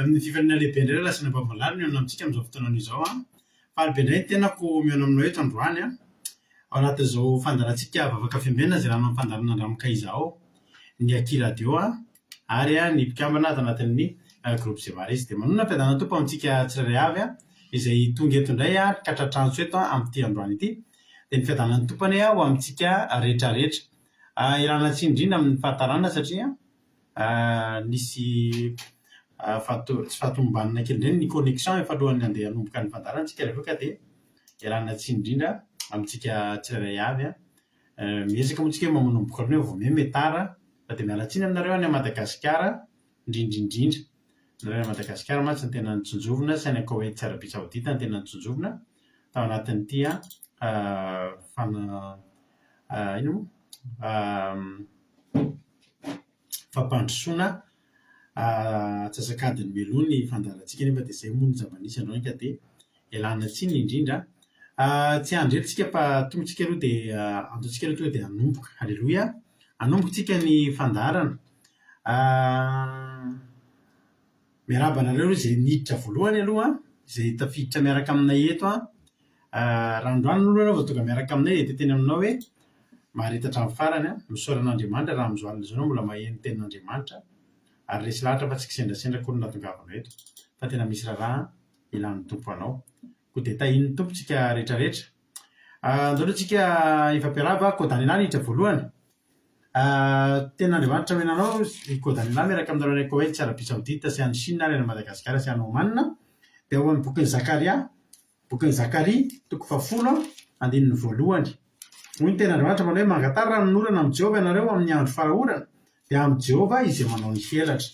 Amin'ny fifaliana lehibe indray lasa any Ambavalalo mihaona amintsika amin'izao fotoana izao an. Faly be indray ny tenako mihaona aminao eto androany an. Ao anatin'izao fandaharantsika Vavaka Fiambenana izay ranon'ny fandaharana Andramo Kaiza ao, ny Aky Radio ary ny mpikambana ato anatin'ny Groupe Zemaris. Dia manonona fiadanana Tompo amintsika tsirairay avy izay tonga eto indray ka tratrantso eto amin'ity androany ity. Dia ny fiadanan'ny Tompo anie ho amintsika rehetra rehetra. Ialana tsiny indrindra amin'ny fahatarana satria nisy fahato- tsy fahatomombanana kely indray ny connexion efa alohan'ny handeha hanomboka ny fandaharana isika rehefa avy eo ka dia ialana tsiny indrindra amintsika tsirairay avy. Miezaka moa isika hoe manomboka aloha vao miha tara fa dia miala tsiny aminareo any Madagasikara indrindra indrindra. Nareo any Madagasikara mantsy no tena notsinjovina sy any Koety sy Arabia Saodita no tena notsinjovina tao anatin'ity fana- inona moa? Fampandrosoana antsasak'adiny mialoha ny fandaharantsika nefa dia izay moa no zava-nisy androany ka dia ialana tsiny indrindra. Tsy handry ela isika fa tonga isika aloha dia andaontsika aloha tonga dia hanomboka. Aleloia! Hanomboka isika ny fandaharana. Miarahaba anareo aloha izay niditra voalohany aloha an, izay tafiditra miaraka aminay eto an. Raha androany aloha ianao vao tonga miaraka aminay dia te hiteny aminao hoe mahareta hatramin'ny farany an, misaora an'Andriamanitra raha amin'izao alina izao ianao mbola maheno ny tenin'Andriamanitra ary resy lahatra fa tsy kisendrasendra akory no nahatongavanao eto fa tena misy raharaha ilan'ny Tompo anao. Koa dia tahian'ny Tompo tsika rehetra rehetra. Andao aloha tsika hifampiarahaba, Kodanilà niditra voalohany. Tenin'Andriamanitra omena anao i Kodanilà miaraka aminareo any Koweït sy Arabie Saoudite sy any Chine ary any Madagasikara sy any Oman. Dia ao amin'ny bokin'i Zakaria, bokin'i Zakaria, toko fahafolo, andininy voalohany. Hoy ny tenin'Andriamanitra manao hoe, Mangataha ranonorana amin'i Jehovah ianareo amin'ny andro fara-orana, dia amin'i Jehovah izay manao ny helatra.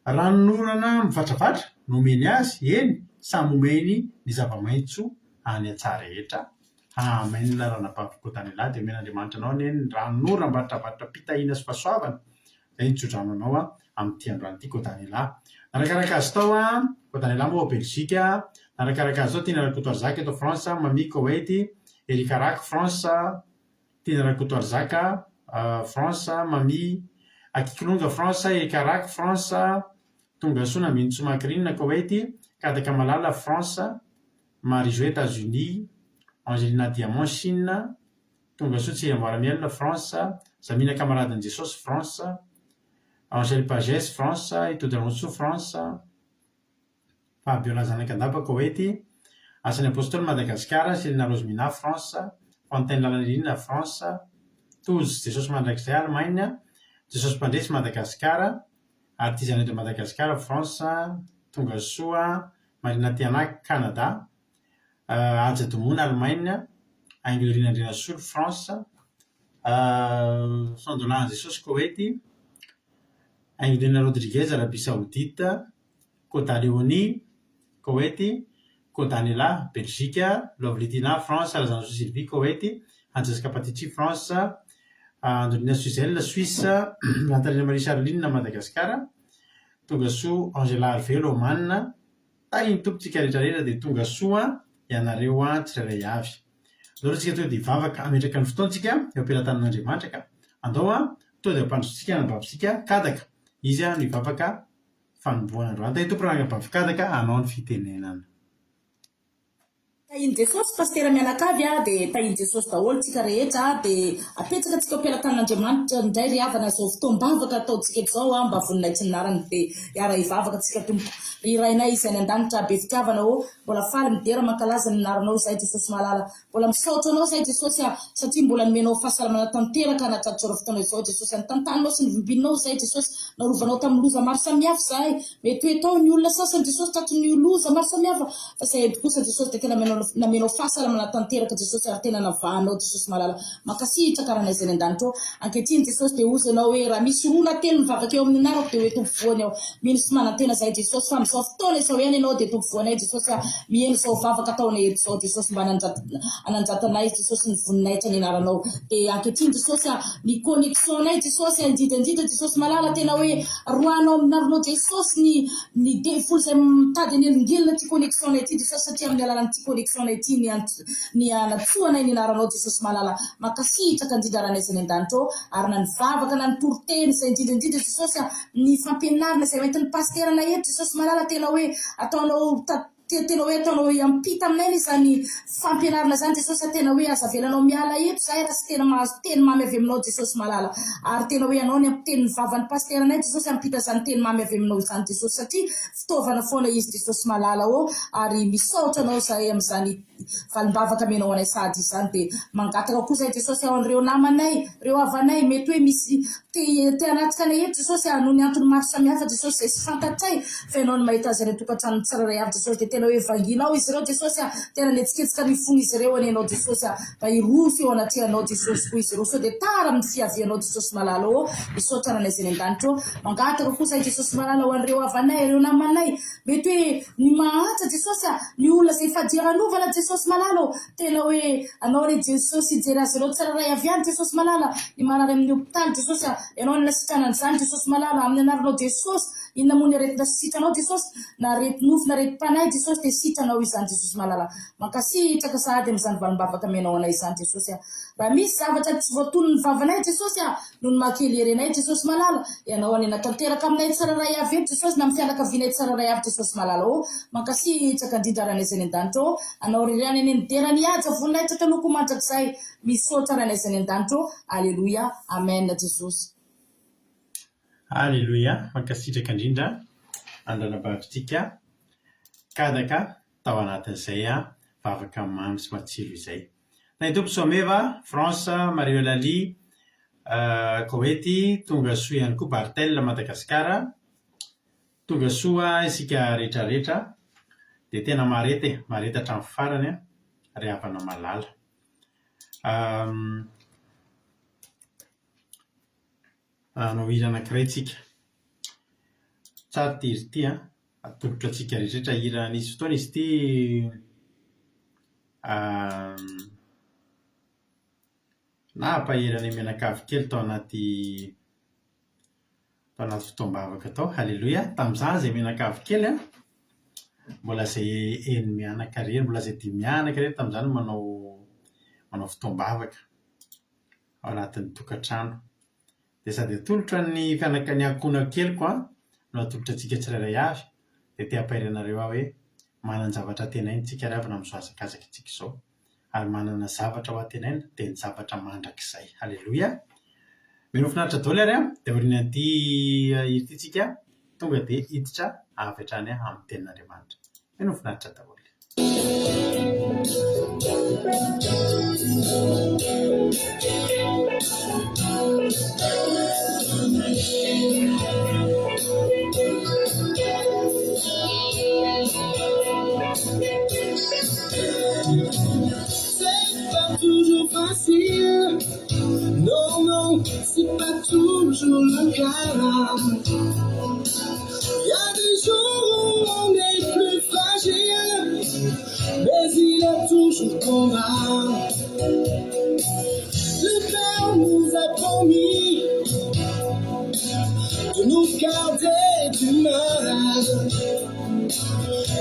Ranonorana mivatravatra no omeny azy, eny, samy omeny ny zava-maitso any an-tsaha rehetra. Amen Ranabavy Kodanelà dia omen'Andriamanitra anao anie ny ranonorana mivatravatra-pitahiana sy fahasoavana izay nitsodrano anao amin'ity androany ity Kodanelà. Narakaraka azy tao Kodanelà moa ao Belgique, narakaraka azy tao Tiana Rakotoarizaka eto France, Mamie Koweït, Eric Rack France, Tiana Rakotoarizaka, France, Mamie Akikilonga, France, Eric Rack, France, Tongasoa Nambinintsoa Macrine, Koweït, Kadaka Malala, France, Marie-Jo, Etats-Unis, Angelina Diamant, Chine, Tongasoa Tsiriamboaramiel, France, Zamina Kamaradin'i Jesosy, France, Angèle Pagès, France, Itody Raontsoa, France, Fabiola Zanakandapa, Koety, Asan'ny Apostoly, Madagasikara, Selina Rosemina, France, Fontaine Lalanirina, France, Tojo, Jesosy Mandrakizay, Allemagne, Jesosy Mpandresy, Madagasikara, Artisanat de Madagascar, France, Tongasoa, Marina Tiana, Canada, Haja Domona, Allemagne, Haingo Andrianasolo, France, Sandolan Jesosy, Koety, Haingo Rodriguez, Arabie Saoudite, Koda Leonie, Koety, Koda Nela, Belgique, Lovely Tina, France, Razanasoa Sylvie, Koety, Francesca Patici, France, Andolina Suzel, Suisse, Lantarina Marie Charline, Madagascar, Tongasoa Angela Arivelo, Oman, Tahin'ny Tompo tsika rehetra rehetra dia tonga soa ianareo tsirairay avy. Andao aloha tsika tonga dia hivavaka hametraka ny fotoantsika eo am-pelatanan'Andriamanitra ka. Andao tonga dia ampandrosotsika ny anabavitsika Kadaka. Izy no hivavaka fanombohana androany. Tahin'ny Tompo ranabavy Kadaka hanao ny fitenenana. Tahin'i Jesosy Pasitera mianakavy a, dia tahin'i Jesosy daholo tsika rehetra a, dia apetraka tsika eo am-pelatanan'Andriamanitra indray ry havana izao fotoam-bavaka ataontsika eto izao a, mba voninahitry ny anarany dia hiara-hivavaka tsika tompoko. Ry Rainay izay any an-danitra be fitiavana ô, mbola faly midera mankalaza ny anaranao izahay Jesosy malala, Mbola misaotra anao zahay Jesosy a, satria mbola nomenao fahasalamana tanteraka hanatratra izao fotoana izao Jesosy a, nitantaninao sy novimbinao zahay Jesosy, narovanao tamin'ny loza maro samihafa zahay, mety hoe tao ny olona sasany Jesosy tratry ny loza maro samihafa, fa zahay kosa Jesosy dia tena namenao fahasalamana tanteraka Jesosy ary tena navahanao Jesosy malala, mankasitraka Ranay izay any an-danitra ao, ankehitriny Jesosy dia hozy ianao hoe raha misy roa na telo mivavaka eo amin'ny anarako dia ho eto ampovoany aho, mino sy manantena zahay Jesosy fa amin'izao fotoana izao ihany ianao dia eto ampovoanay Jesosy a, Miheno izao vavaka ataonay eto izao Jesosy mba hanandratanay Jesosy ny voninahitra ny anaranao dia ankehitriny Jesosy a ny connexion nay Jesosy a indrindra indrindra Jesosy malala tena hoe roahanao amin'ny anaranao Jesosy ny ny devoly izay mitady hanelingelina ity connexion nay ity Jesosy satria amin'ny alalan'ity connexion. connexion-nay ity ny ny hanatsoanay ny anaranao Jesosy malala. Mankasitraka indrindra Ranay izay any an-danitra ô, ary na ny vavaka na ny toriteny izay indrindra indrindra Jesosy a, ny fampianarana izay hoentin'ny pasiteranay eto Jesosy malala tena hoe ataonao tena hoe ataonao hiampita aminay anie izany fampianarana izany Jesosy a, tena hoe aza avelanao miala eto izahay raha tsy tena mahazo teny mamy avy aminao Jesosy malala, ary tena hoe ianao ny hampiteny ny vavan'ny pasiteranay Jesosy hampita izany teny mamy avy aminao izany Jesosy satria fitaovana foana izy Jesosy malala ô, ary misaotra anao izahay amin'izany Valim-bavaka amenao anay sahady izany dia mangataka koa zahay Jesosy ao an'ireo namanay, ireo havanay mety hoe misy te te hanatrika anay eto Jesosy ah noho ny antony maro samihafa Jesosy izay tsy fantatray fa ianao no mahita azy any an-tokantranony tsirairay avy Jesosy dia tena hoe vanginao izy ireo Jesosy ah tena nihetsiketsika ny fon'izy ireo anie ianao Jesosy ah mba hiroso eo anatrehanao Jesosy koa izy ireo sao dia tara amin'ny fiavianao Jesosy malala ô misaotra ananay izay any an-danitra ô mangataka koa zahay Jesosy malala ho an'ireo havanay ireo namanay Mety hoe ny mahantra Jesosy a, ny olona izay fadiranovana Jesosy malala ô, tena hoe Anao re Jesosy hijery azy ireo tsirairay avy any Jesosy malala, ny marary amin'ny hopitaly Jesosy a, Ianao no nasitrana an'izany Jesosy malala, amin'ny anaranao Jesosy, inona moa ny aretina sitranao Jesosy, na areti-nofo na areti-panahy Jesosy dia sitranao izany Jesosy malala, mankasitraka sahady amin'izany valim-bavaka amenao anay izany Jesosy a, raha misy zavatra tsy voatonon'ny vavanay Jesosy a, Noho ny maha kely hery anay Jesosy malala, Ianao hanena tanteraka aminay tsirairay avy eto Jesosy na amin'ny fianakavianay tsirairay avy Jesosy malala ô, mankasitraka indrindra Rainay izay any an-danitra ô, Anao irery ihany anie ny dera ny haja voninahitra taloha koa mandrakizay, misaotra Rainay izay any an-danitra ô, Aleloia, Amen Jesosy. Aleloia, mankasitraka indrindra an-dranabavintsika Kadaka tao anatin'izay vavaka mamy sy matsiro izay. Tahin'ny Tompo Soameva, France, Marie Eulalie, Koety, tonga soa ihany koa Barthel, Madagasikara, tonga soa isika rehetra rehetra, dia tena mahareta e, mahareta hatramin'ny farany an, ry havana malala. Hanao hira anankiray tsika. Tsara ity hira ity an, atolotra antsika rehetra rehetra hira nisy fotoana izy ity nampahery anay mianakavy kely tao anaty tao anaty fotoam-bavaka tao. Aleloia! Tamin'izany izay mianakavy kely an, mbola izay eni-mianaka irery, mbola izay dimy mianaka irery tamin'izany no manao manao fotoam-bavaka ao anatin'ny tokantrano. Dia sady atolotra ny fianaka- ny ankohonako keliko an, no atolotra antsika tsirairay avy, dia te hampahery anareo aho hoe manan-javatra antenaina isika ry havana amin'izao hazakazaka isika izao, ary manana zavatra ho antenaina dia ny zavatra mandrakizay. Aleloia! Mino finaritra daholo ary an, dia aorian'ity hira ity isika tonga dia hiditra avy hatrany amin'ny tenin'Andriamanitra. Mino finaritra daholo. C'est pas toujours facile, non, non, c'est pas toujours le cas. Y a des jours où on est plus fragile, mais il est toujours combat. Le Père nous a promis de nous garder du mal.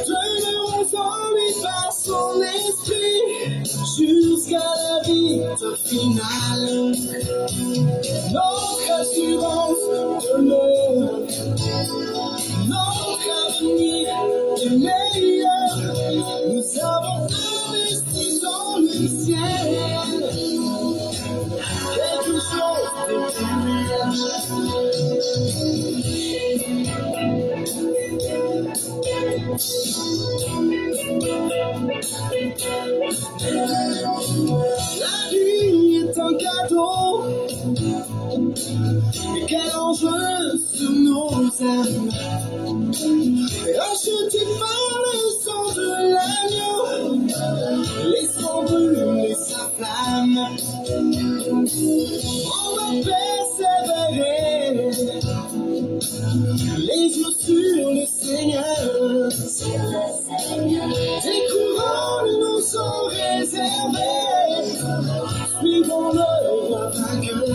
Demeurons en lui par son esprit jusqu'à la victoire finale. Notre assurance demeure, notre avenir est meilleur. Nous avons investi dans le ciel quelque chose d'éternel. La vie est un cadeau et quel enjeu sur nos âmes. Racheté par le sang de l'agneau, laissons brûler sa flamme. On va persévérer, les yeux sur le Seigneur. Des couronnes nous sont réservées, suivons le roi vainqueur.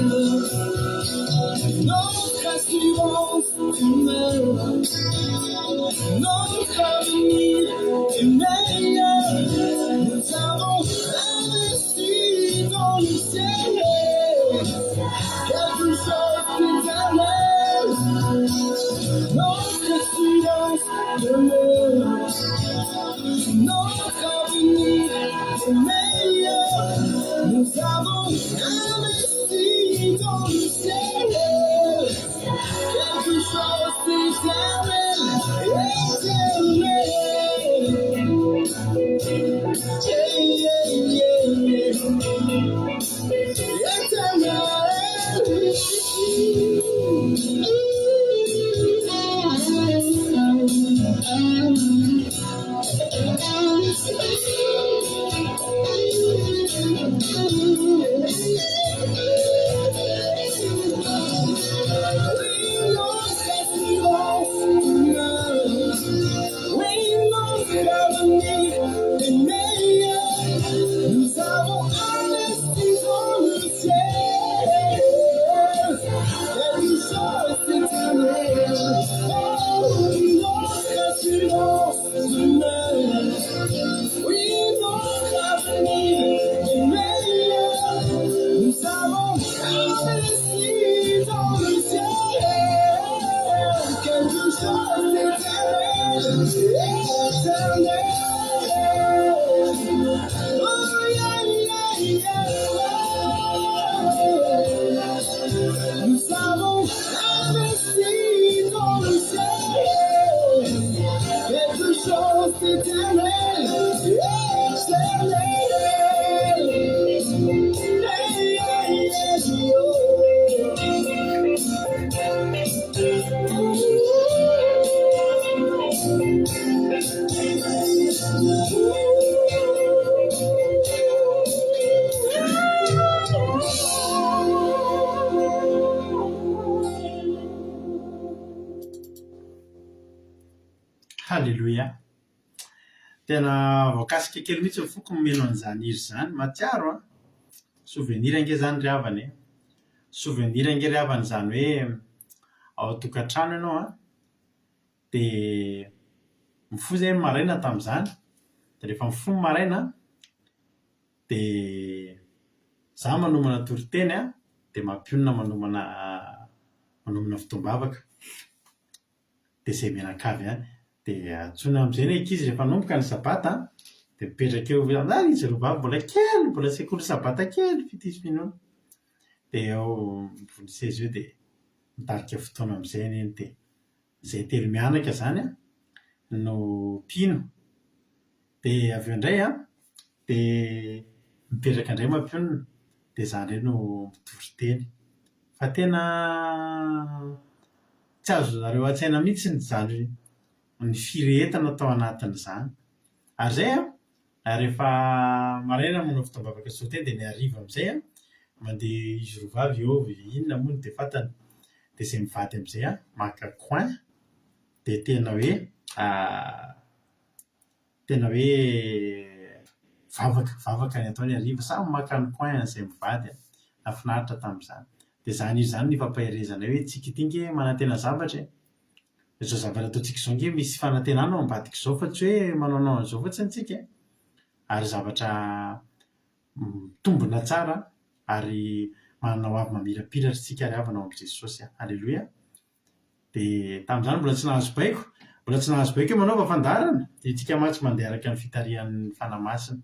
Notre assurance demeure, notre avenir est meilleur. Quelque chose d'éternel. Notre assurance demeure. Notre avenir est meilleur. Nous avons investi dans le ciel. Quelque chose d'éternel, éternel. Yeah, yeah, yeah, yeah. Nous avons investi dans le ciel. Quelque chose d'éternel. Oh, notre assurance demeure. Oui, notre avenir est meilleur. Nous avons investi dans le ciel. Quelque chose d'éternel, éternel. Oh, yeah, yeah, yeah. Nous avons investi dans le ciel. Quelque chose d'éternel, éternel. Hey, hey, hey, oh. Haleloia! Tena voakasika kely mihitsy ny foko mino an'izany hira izany. Mahatsiaro an! Souvenir ange izany ry havana e! Souvenir ange ry havana izany hoe ao an-tokantrano ianao an, dia mifoha izay ny maraina tamin'izany, dia rehefa mifoha ny maraina an, dia izaho manomana toriteny an, dia mampionona manomana manomana fotoam-bavaka. Dia izay mianakavy ihany. Dia antsoina amin'izay ny ankizy rehefa hanomboka ny sabata an, dia mipetraka eo, ary izy roa vavy mbola kely, mbola sekoly sabata kely, fitia sy finoana. Dia eo ambony seza eo dia mitarika fotoana amin'izay anie ny dia izay telo mianaka izany an no mpino. Dia avy eo indray an, dia mipetraka indray mampionona, dia izaho indray no mitory teny. Fa tena tsy azonareo an-tsaina mihitsy izany ny firehetana tao anatin'izany. Ary izay an, rehefa maraina manao fotoam-bavaka sy toriteny dia ny hariva amin'izay an, mandeha izy roa vavy eo, inona moa no dia fantany. Dia izay mivady amin'izay an, maka coin, dia tena hoe tena hoe vavaka, vavaka ny atao ny hariva, samy maka ny coin izay mivady an, nahafinaritra tamin'izany. Dia izany hira izany no ifampaherezanay hoe tsika ity ange manantena zavatra e! Izao zavatra ataontsika izao ange misy fanantenana ao ambadik'izao fa tsy hoe manaonao an'izao fotsiny tsika e! Ary zavatra mitombina tsara ary manana ho avy mamirapiratra isika ry havana ao amin'i Jesosy a! Aleloia! Dia tamin'izany mbola tsy nahazo baiko, mbola tsy nahazo baiko hoe manaova fandaharana, dia isika mantsy mandeha araka ny fitarihan'ny Fanahy Masina.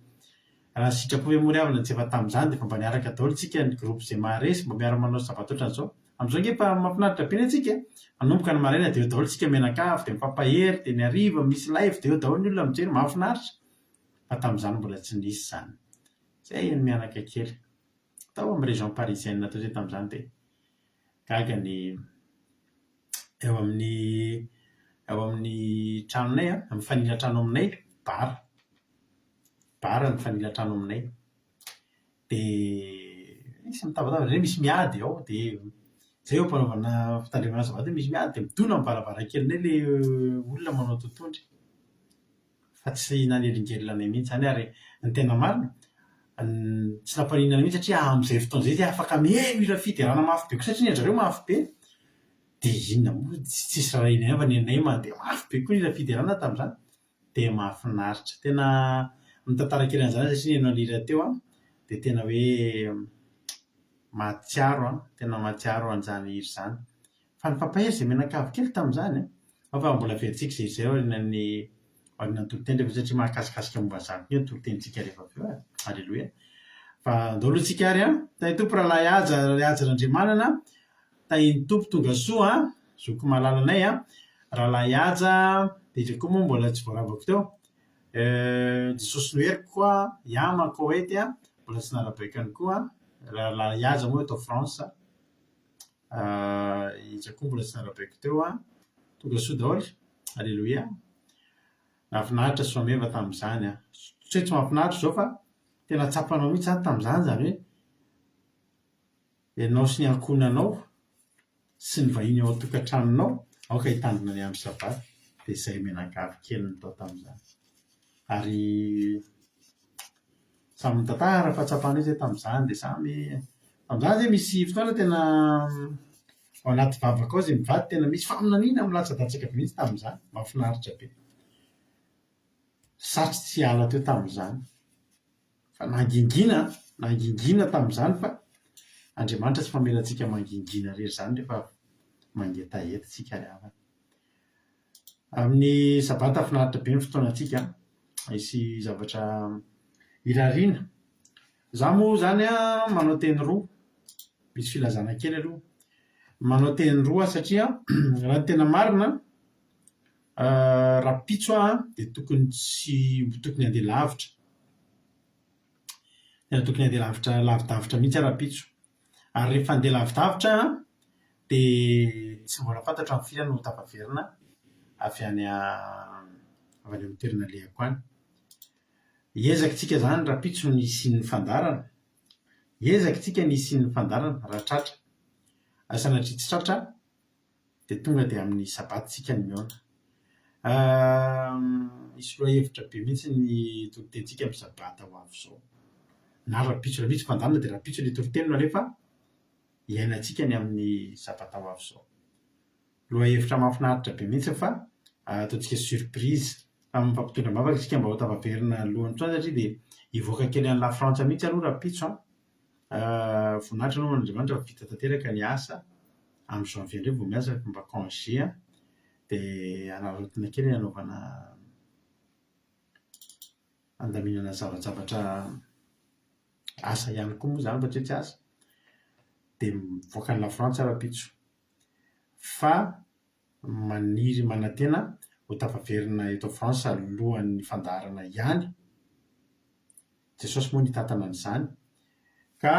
Raha sitrapo ve moa ry havana tsy efa tamin'izany dia efa mba niaraka daholo isika ny groupe izay maharesy mba miara-manao zavatra ohatran'izao. Amin'izao ange efa mahafinaritra be ny antsika e! Manomboka ny maraina dia eo daholo isika mianakavy dia mifampahery dia ny hariva misy live dia eo daholo ny olona mijery, mahafinaritra. Fa tamin'izany mbola tsy nisy izany. Izay ny mianaka kely. Tao amin'ny région parisienne tao izay tamin'izany dia gaga ny eo amin'ny eo amin'ny tranonay an, mifanila trano aminay, bar, bar mifanila trano aminay. Dia misy mitabataba indray misy miady ao dia izay eo am-panaovana fitandremana azafady hoe misy miady dia midona amin'ny varavarankelinay ilay olona manao totohondry. Fa tsy nanelingelina anay mihitsy izany ary ny tena marina, tsy nampaninona anay mihitsy satria amin'izay fotoana izay izy afaka mihaino hira fiderana mafy be koa satria ny an-dry zareo mafy be. Dia inona moa, tsisy raharahianay ihany fa ny anay mandeha mafy be koa ny hira fiderana tamin'izany. Dia mahafinaritra. Tena mitantara kely an'izany aho satria nihaino an'ilay hira teo aho, dia tena hoe. Mahatsiaro an, tena mahatsiaro an'izany hira izany. Fa nifampahery izay mianakavy kely tamin'izany an. Ao fa mbola averintsika izay izay aorianan'ny aorianan'ny toriteny rehefa satria mahakasikasika momba an'izany koa ny toritenintsika rehefa avy eo e. Aleloia. Fa andao aloha tsika ary an. Tahin'ny Tompo Rahalahy Haja, Rahalahy Haja Randriamanana. Tahin'ny Tompo tonga soa an. Zoky malalanay an. Rahalahy Haja, dia iza koa moa mbola tsy voaravako teo? Jesosy no heriko koa, Yama Koety an, mbola tsy narabaiko ihany koa. Rahalahy Haja moa eto France. Iza koa mbola tsy narabaiko teo an. Tonga soa daholo. Aleloia. Nahafinaritra Soameva tamin'izany an. Tsy hoe tsy mahafinaritra izao fa tena tsapanao mihitsy izany tamin'izany izany hoe ianao sy ny ankohonanao sy ny vahiny ao an-tokantranonao aoka hitandrina ny andro sabata. Dia izay mianakavy kely ny tao tamin'izany. Ary samy nitantara fahatsapana izy tamin'izany dia samy tamin'izany izay misy fotoana tena ao anaty vavaka ao izay mivady tena misy faminaniana milatsadatsaka be mihitsy tamin'izany, mahafinaritra be. Satry tsy hiala teo tamin'izany. Fa nangingina an, nangingina tamin'izany fa Andriamanitra tsy mamela antsika mangingina irery izany rehefa mangetaheta isika ry havana. Amin'ny sabata finaritra be ny fotoanantsika an, hisy zavatra irariana. Izaho moa izany an manao teny roa, misy filazana kely aloha. Manao teny roa aho satria raha ny tena marina an, rahampitso aho an dia tokony tsy tokony handeha lavitra. Tena tokony handeha lavitra lavidavitra mihitsy aho rahampitso. Ary rehefa handeha lavidavitra aho an, dia tsy mbola fantatro amin'ny firy aho no ho tafaverina avy any avy any amin'ny toerana alehako any. Hiezaka isika izany rahampitso ny hisian'ny fandaharana. Hiezaka isika ny hisian'ny fandaharana raha tratra. Raha sanatria tsy tratra dia tonga dia amin'ny sabata isika no mihaona. Hisy lohahevitra be mihitsy ny toritenintsika amin'ny sabata ho avy izao. Na rahampitso, raha misy fandaharana dia rahampitso ilay toriteny no alefa hiainantsika ny amin'ny sabata ho avy izao. Lohahevitra mahafinaritra be mihitsy fa ataontsika surprise. Fa mifampitondra am-bavaka isika mba ho tafaverina alohan'ny fotoana satria dia hivoaka kely an'i Lafrantsa mihitsy aloha rahampitso an. Voninahitra aloha ho an'Andriamanitra fa vita tanteraka ny asa. Amin'ny janvier indray vao miasa fa mba congé an. Dia hanararaotina kely hanaovana handaminana zavajavatra asa ihany koa moa izany fa tsy hoe tsy asa. Dia mivoaka an'i Lafrantsa rahampitso. Fa maniry manantena ho tafaverina eto France alohan'ny fandaharana ihany, Jesosy moa nitantana an'izany, ka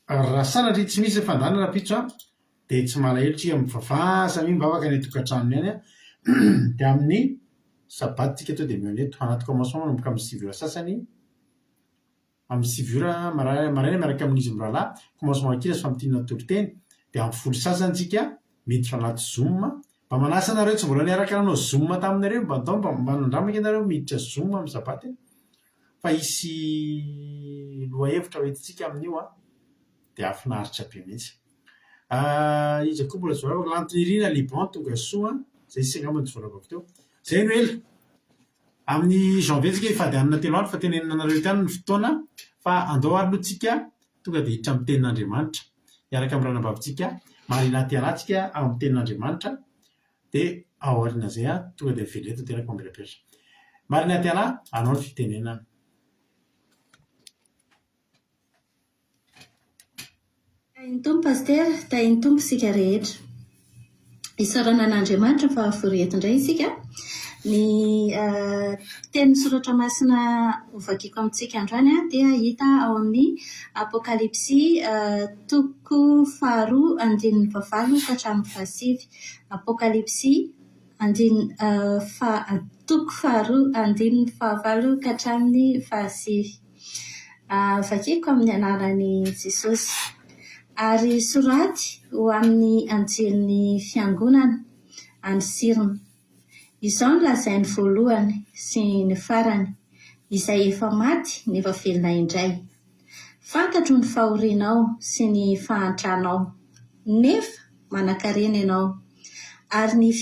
raha sanatria tsy misy ny fandaharana rahampitso an, dia tsy malahelo tsika mivavaha samia mivavaka any an-tokantranony any an, dia amin'ny sabata tsika tonga dia mihaona eto anaty commencement manomboka amin'ny sivy ora sasany. Amin'ny sivy ora maraina miaraka amin'izy mirahalahy, commencement ankila sy famintinana toriteny, dia amin'ny folo sasany tsika miditra anaty zoom, mba manasa anareo tsy mbola niaraka nanao zoom taminareo mba ndao mba mba nandramaka ianareo miditra zoom amin'ny sabata e! fa hisy lohahevitra ho entintsika amin'io an, dia hahafinaritra be mihitsy. Iza koa mbola tsy voaravaka? Lantonirina Liban tonga soa, izay sisa angamba no tsy voaravako teo. Izay no ela. Amin'ny janvier tsika hifady hanina telo andro fa tenenina anareo eto ihany ny fotoana fa andao ary aloha tsika tonga dia hiditra amin'ny tenin'Andriamanitra. Hiaraka amin'ny ranabavintsika Marina Tiana tsika ao amin'ny tenin'Andriamanitra dia ao aorian'izay tonga dia miverina eto ny tenako mamirapiratra. Marina Tiana, anao ny fitenenana. Tahin'ny Tompo Pasitera, tahin'ny Tompo isika rehetra. Isaorana an'Andriamanitra fa vory eto indray isika. Ny tenin'ny soratra masina hovakiko amintsika androany dia hita ao amin'ny Apokalypsy toko faharoa andininy fahavalo ka hatramin'ny fahasivy. Apokalypsy andininy faha toko faharoa andininy fahavalo ka hatramin'ny fahasivy. Vakiko amin'ny anaran'i Jesosy. Ary soraty ho amin'ny anjelin'ny fiangonana any Sirna. Izao no lazain'ny voalohany sy ny farany, izay efa maty nefa velona indray. Fantatro ny fahorianao sy ny fahantranao, nefa manankarena ianao, ary ny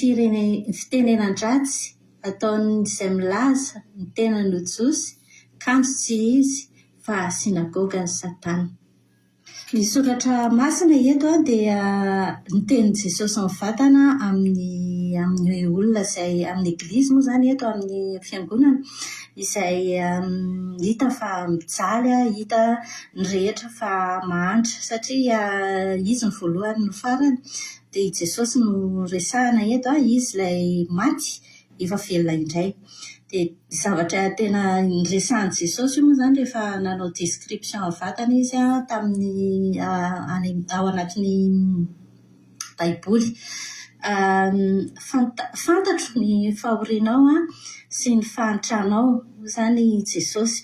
fitenenan-dratsy ataon'izay milaza ny tenany ho Jiosy, kanjo tsy izy, fa synagogan'i Satana. Ny soratra masina eto dia ny tenin'i Jesosy mivantana amin'ny amin'ny olona izay amin'ny eglizy moa izany eto, amin'ny fiangonana izay hita fa mijaly, hita ny rehetra fa mahantra satria izy no voalohany no farany. Dia i Jesosy no resahina eto, izy ilay maty efa velona indray. Dia ny zavatra tena niresahan'i Jesosy io moa izany rehefa nanao description vatana izy tamin'ny any ao anatin'ny Baiboly. Fantatro ny fahorianao sy ny fahantranao, hoy izany i Jesosy.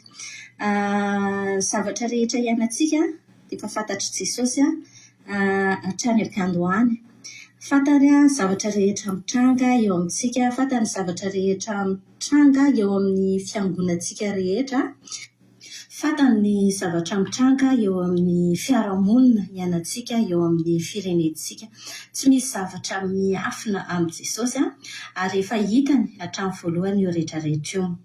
Ny zavatra rehetra iainantsika dia efa fantatr'i Jesosy hatrany am-piandohany. Fantany ny zavatra rehetra mitranga eo amintsika, fantany ny zavatra rehetra mitranga eo amin'ny fiangonantsika rehetra, fantany ny zavatra mitranga eo amin'ny fiarahamonina iainantsika, eo amin'ny firenentsika. Tsy misy zavatra miafina amin'i Jesosy ary efa hitany hatramin'ny voalohany io rehetra rehetra io.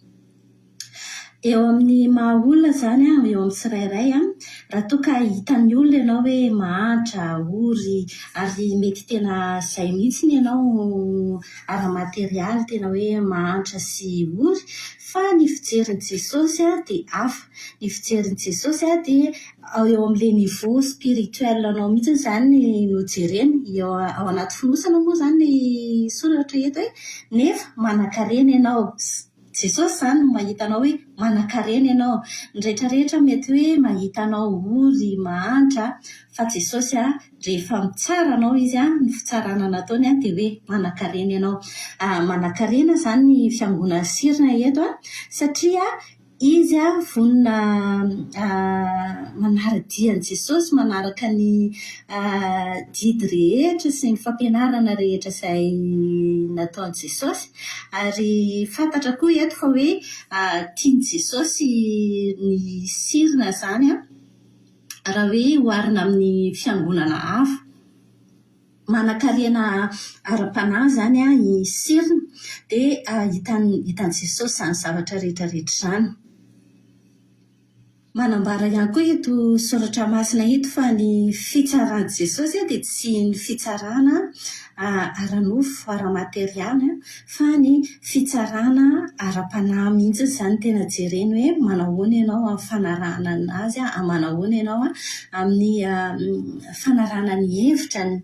Eo amin'ny maha olona izany an, eo amin'ny tsirairay an, raha toa ka hitan'ny olona ianao hoe mahantra, ory, ary mety tena izay mihitsy ianao ara-materialy, tena hoe mahantra sy ory, fa ny fijerin'i Jesosy dia hafa. Ny fijerin'i Jesosy dia eo amin'ilay niveau spirituel anao mihitsy izany no jereny, eo ao anaty fonosana moa izany ny soratra eto hoe nefa manankarena ianao. Jesosy izany no mahita anao hoe manankarena ianao. Ny rehetra rehetra mety hoe mahita anao ory, mahantra, fa Jesosy rehefa mitsara anao Izy, ny fitsarana nataony dia hoe manankarena ianao. Manankarena izany ny fiangonan'i Sirina eto satria Izy vonona manara-dia an'i Jesosy, manaraka ny didy rehetra sy ny fampianarana rehetra izay nataon'i Jesosy. Ary fantatra koa eto fa hoe tian'i Jesosy ny sirina izany raha hoe oharina amin'ny fiangonana hafa. Manankarena ara-panahy izany i Sirina dia hitan'i Jesosy izany zavatra rehetra rehetra izany. Manambara ihany koa ito soratra masina ito fa ny fitsaran'i Jesosy dia tsy ny fitsarana ara-nofo, ara-materialy, fa ny fitsarana ara-panahy mihitsy izany tena jereny hoe manahoana ianao amin'ny fanarahana an'Azy, manahoana ianao amin'ny fanarahana ny hevitrany.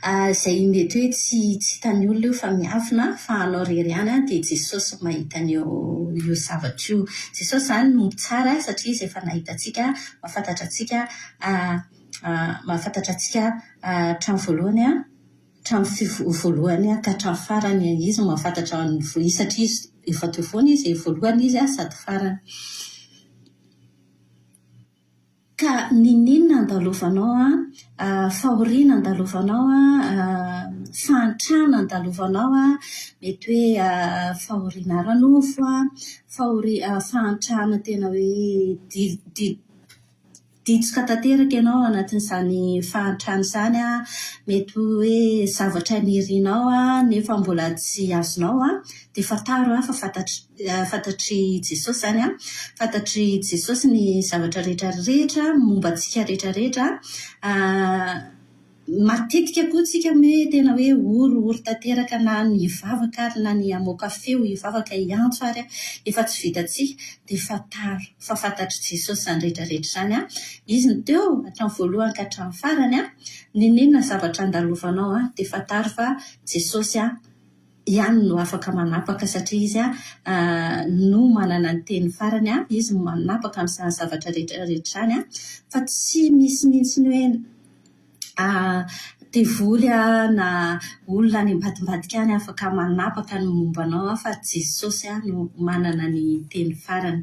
Izay mety hoe tsy tsy hitan'ny olona io fa miafina fa anao irery ihany dia Jesosy no mahita an'io io zavatra io. Jesosy izany no mitsara satria Izy efa nahita antsika, mahafantatra antsika mahafantatra antsika hatramin'ny voalohany hatramin'ny voalohany ka hatramin'ny farany. Izy no mahafantatra ny satria Izy efa teo foana Izy, voalohany Izy sady farany. Ka n'inon'inona andalovanao an, fahoriana andalovanao an, fahantrana andalovanao an, mety hoe fahoriana ara-nofo an, fahantrana tena hoe ditsoka tanteraka ianao ao anatin'izany fahantrana izany an, mety hoe zavatra nirinao nefa mbola tsy azonao an, dia fantaro fa fantatr fantatr'i Jesosy izany an, fantatr'i Jesosy ny zavatra rehetra rehetra momba antsika rehetra rehetra. Matetika koa tsika hoe tena hoe ory ory tanteraka na ny hivavaka ary na ny hamoaka feo hivavaka hiantso ary efa tsy vitantsika dia fantaro fa fantatr'i Jesosy izany rehetra rehetra izany an. Izy no teo hatramin'ny voalohany ka hatramin'ny farany an. N'inon'inona zavatra andalovanao an dia fantaro fa Jesosy an. ihany no afaka manapaka satria izy no manana ny teny farany, izy no manapaka amin'izany zavatra rehetra rehetra izany fa tsy misy mihitsy ny hoe devoly na olona any ambadimbadika any afaka manapaka ny momba anao fa Jesosy no manana ny teny farany.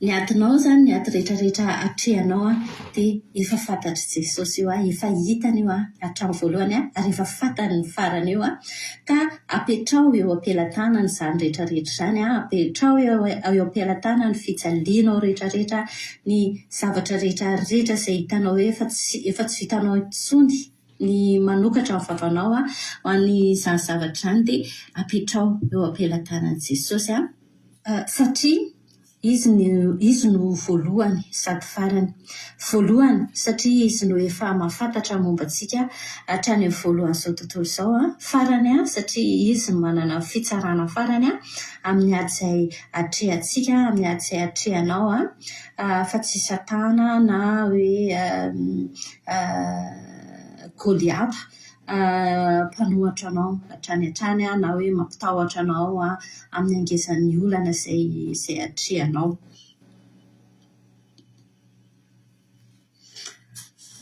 Ny adinao izany, ny ady rehetra rehetra atrehanao dia efa fantatr'i Jesosy io, efa hitany io hatramin'ny voalohany ary efa fantany ny farany io. Ka apetraho eo am-pelatanany izany rehetra rehetra izany, apetraho eo am-pelatanany ny fijalianao rehetra rehetra, ny zavatra rehetra rehetra izay hitanao hoe efa tsy efa tsy vitanao intsony ny manokatra ny vavanao ho an'izany zavatra izany dia apetraho eo am-pelatanan'i Jesosy. Satria. Izy no Izy no voalohany sady farany. Voalohany satria Izy no efa mahafantatra momba antsika hatrany amin'ny voalohan'izao tontolo izao. Farany satria Izy no manana ny fitsarana farany amin'ny ady izay atrehantsika, amin'ny ady izay atrehanao fa tsy Satana na hoe Goliata mpanohatra anao hatrany hatrany na hoe mampitahotra anao amin'ny hangezan'ny olana izay izay atrehanao.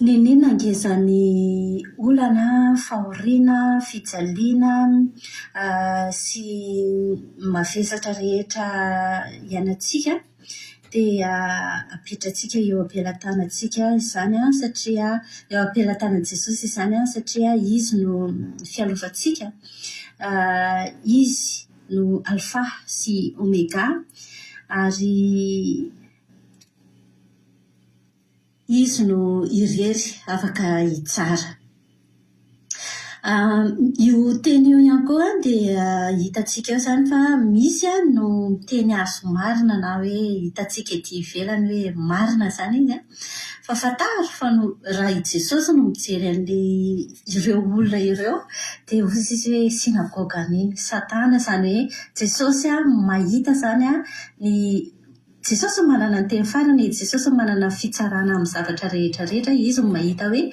N'inon'inona hangezan'ny olana, fahoriana, fijaliana sy mavesatra rehetra iainantsika dia apetratsika eo am-pelatanantsika izany satria eo am-pelatanan'i Jesosy izany satria Izy no fialovantsika, Izy no Alfa sy Omega ary Izy no irery afaka hitsara. Io teny io ihany koa dia hitantsika eo izany fa misy no miteny azy marina na hoe hitantsika ety ivelany hoe marina izany izy an, fa fantaro fa no raha i Jesosy no mijery an'ilay ireo olona ireo dia hoy izy hoe synagogan'i Satana, izany hoe Jesosy mahita izany ny Jesosy no manana ny teny farany e, Jesosy no manana ny fitsarana amin'ny zavatra rehetra rehetra, Izy no mahita hoe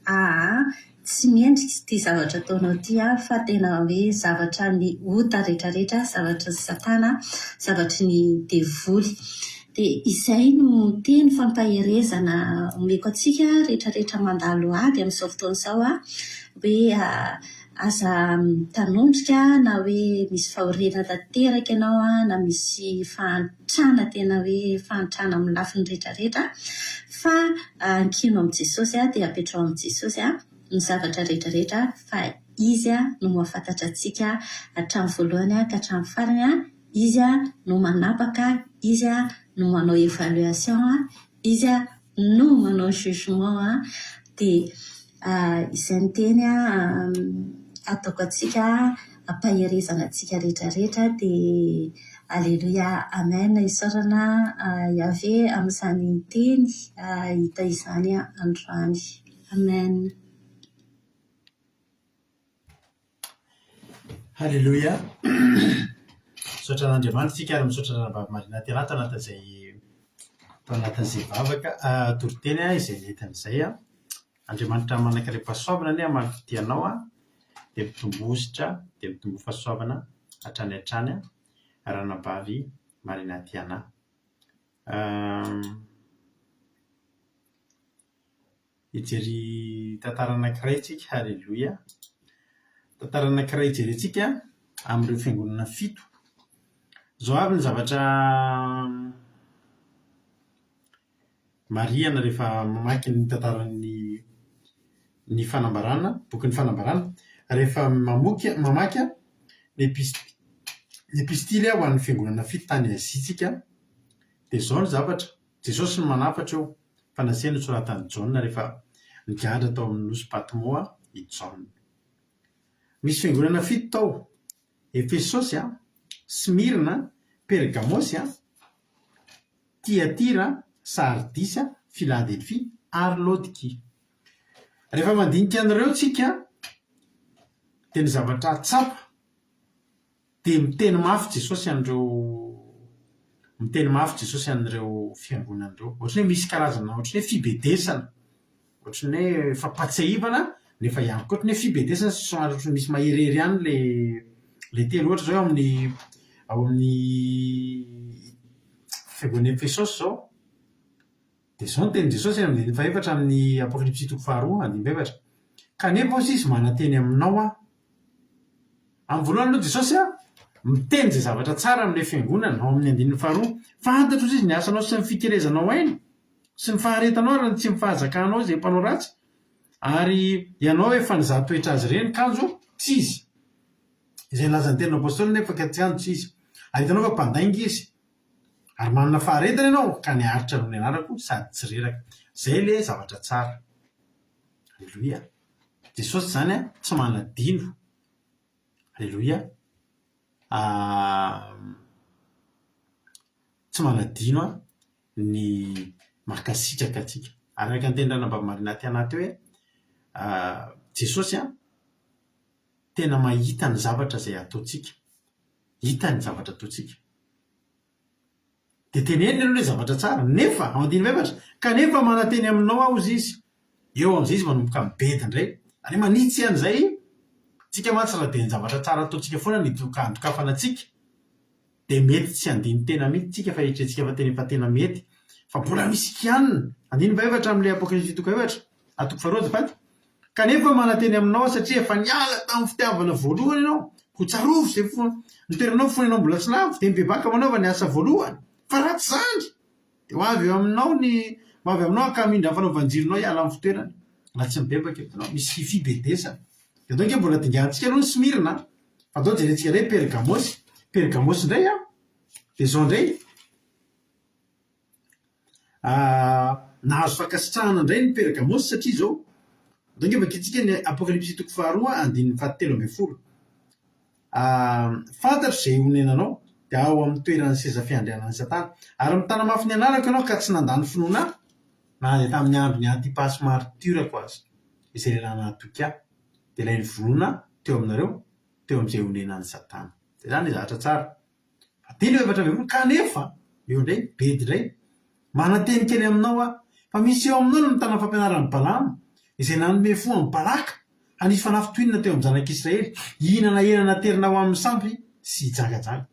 aa tsy mendrika ity zavatra ataonao ity aho fa tena hoe zavatra ny ota rehetra rehetra, zavatry ny satana, zavatry ny devoly. Dia izay no teny fampaherezana omeko antsika rehetra rehetra mandalo ady amin'izao fotoana izao hoe Aza mitanondrika na hoe misy fahoriana tanteraka ianao na misy fahantrana tena hoe fahantrana amin'ny lafiny rehetra rehetra fa ankino amin'i Jesosy dia apetraho amin'i Jesosy ny zavatra rehetra rehetra fa Izy no mahafantatra antsika hatramin'ny voalohany ka hatramin'ny farany, Izy no manapaka, Izy no manao évaluation, Izy no manao jugement dia izay ny teny ataoko antsika ampaherezana antsika rehetra rehetra dia Aleloia Amen isaorana Yaveh amin'izany teny hita izany androany Amen. Haleloia! Misaotra an'Andriamanitra isika ary misaotra an'Ranabavy Marina Terah tao anatin'izay tao anatin'izay vavaka toriteny izay nentiny izay. Andriamanitra manan-karem-pahasoavana anie hamaly fitia anao dia mitomboa hosotra dia mitomboa fahasoavana hatrany hatrany Ranabavy Marina Tiana. Hijery tantara anankiray isika, haleloia. Tantara anankiray jerentsika amin'ireo fiangonana fito. Izao avy ny zavatra marihana rehefa mamaky ny tantaran'ny ny fanambarana, bokin'ny fanambarana. Rehefa mamoky mamaky ny epist- ny epistily ho an'ny fiangonana fito tany Azia isika dia izao ny zavatra, Jesosy no manafatra eo. fa nasiany nosoratan'i Jaona rehefa nigadra tao amin'ny nosy Patmo i Jaona. Misy fiangonana fito tao, Efesosy, Smyrna, Pergamosy, Tyatira, Sardisy, Filadelfia ary Laodikia. Rehefa mandinika an'ireo tsika dia ny zavatra tsapa Dia miteny mafy Jesosy an'ireo miteny mafy Jesosy an'ireo fiangonana ireo. Ohatran'ny hoe misy karazana ohatran'ny hoe fibedesana, ohatran'ny hoe fampahatsiahivana nefa ihany koa ohatran'ny hoe fibedesana sy somary ohatran'ny misy maherihery ihany ilay ilay teny. Ohatra izao ao amin'ny ao amin'ny fiangonan'i Efesosy izao, dia izao ny tenin'i Jesosy any amin'ny andininy fahefatra amin'ny Apokalypsy toko faharoa andininy fahefatra, Kanefa hoy izy, mananteny aminao aho, Amin'ny voalohany aloha Jesosy miteny izay zavatra tsara amin'ilay fiangonana, ao amin'ny andininy faharoa. Fantatro hozy izy ny asanao sy ny fikelezanao aina, sy ny faharetanao ary ny tsy fahazakanao izay mpanao ratsy, ary ianao efa nizaha toetra azy ireny, kanjo tsy izy. Izay nilaza ny tenin'ny apostoly nefa ka kanjo tsy izy. Ary hitanao fa mpandainga izy. Ary manana faharetana ianao ka niaritra noho ny anarako sady tsy reraka. Izay ilay zavatra tsara. Aleloia. Jesosy izany tsy manadino. Aleloia. tsy manadino ny mankasitraka antsika. Araka ny tenin'i Ranabavy Marina Tiana teo hoe Jesosy tena mahita ny zavatra izay ataontsika. Hitany ny zavatra ataontsika. Dia teneniny aloha ilay zavatra tsara, nefa, ao andininy fahefatra, kanefa mananteny aminao aho hozy izy. Eo amin'izay izy manomboka mibedy indray. Izany hoe manitsy an'izay, tsika mantsy raha dia ny zavatra tsara ataontsika foana no andokafana antsika, dia mety tsy handini-tena mihitsy tsika fa eritreretintsika fa tena efa tena mety. Fa mbola misy kianina. Andininy fahefatra amin'ilay Apokalypsy toko fahefatra, toko faharoa azafady. Kanefa manantena aminao aho satria efa niala tamin'ny fitiavana voalohany ianao. Koa tsarovy izay fo nitoeranao fony ianao mbola tsy lavo, dia mibebaka ka manaova ny asa voalohany. Fa raha tsy izany, dia ho avy eo aminao ny ho avy aminao aho ka hamindra ny fanaovan-jironao hiala amin'ny fitoerany. Raha tsy mibebaka ianao, misy fibedesana. Dia andao ange mbola dinganintsika aloha ny Smyrna a! Fa andao jerentsika indray Pergamosy. Pergamosy indray an, dia izao indray. Nahazo fankasitrahana indray ny Pergamosy satria izao, andao ange vakintsika ny Apokalypsy toko faharoa andininy fahatelo ambin'ny folo. Fantatro izay honenanao, dia ao amin'ny toeran'ny seza fiandrianan'i Satana. Ary mitana mafy ny anarako ianao ka tsy nandà ny finoana ahy, na dia tamin'ny andron'i Antipasy martiorako aza, izay lehilahy nahatoky ahy, dia ilay novonoina teo aminareo, teo amin'izay honenan'i Satana. Izay izany ilay zavatra tsara. Adino 14, Kanefa, eo indray, bedy indray, mananteny kely aminao aho, fa misy eo aminao ny mitana ny fampianaran'i Balama, izay nanome fo an'i Balaka hanisy fanafintohinana teo amin'ny zanak'Israely, hihinana hena naterina ho amin'ny sampy sy hijangajanga.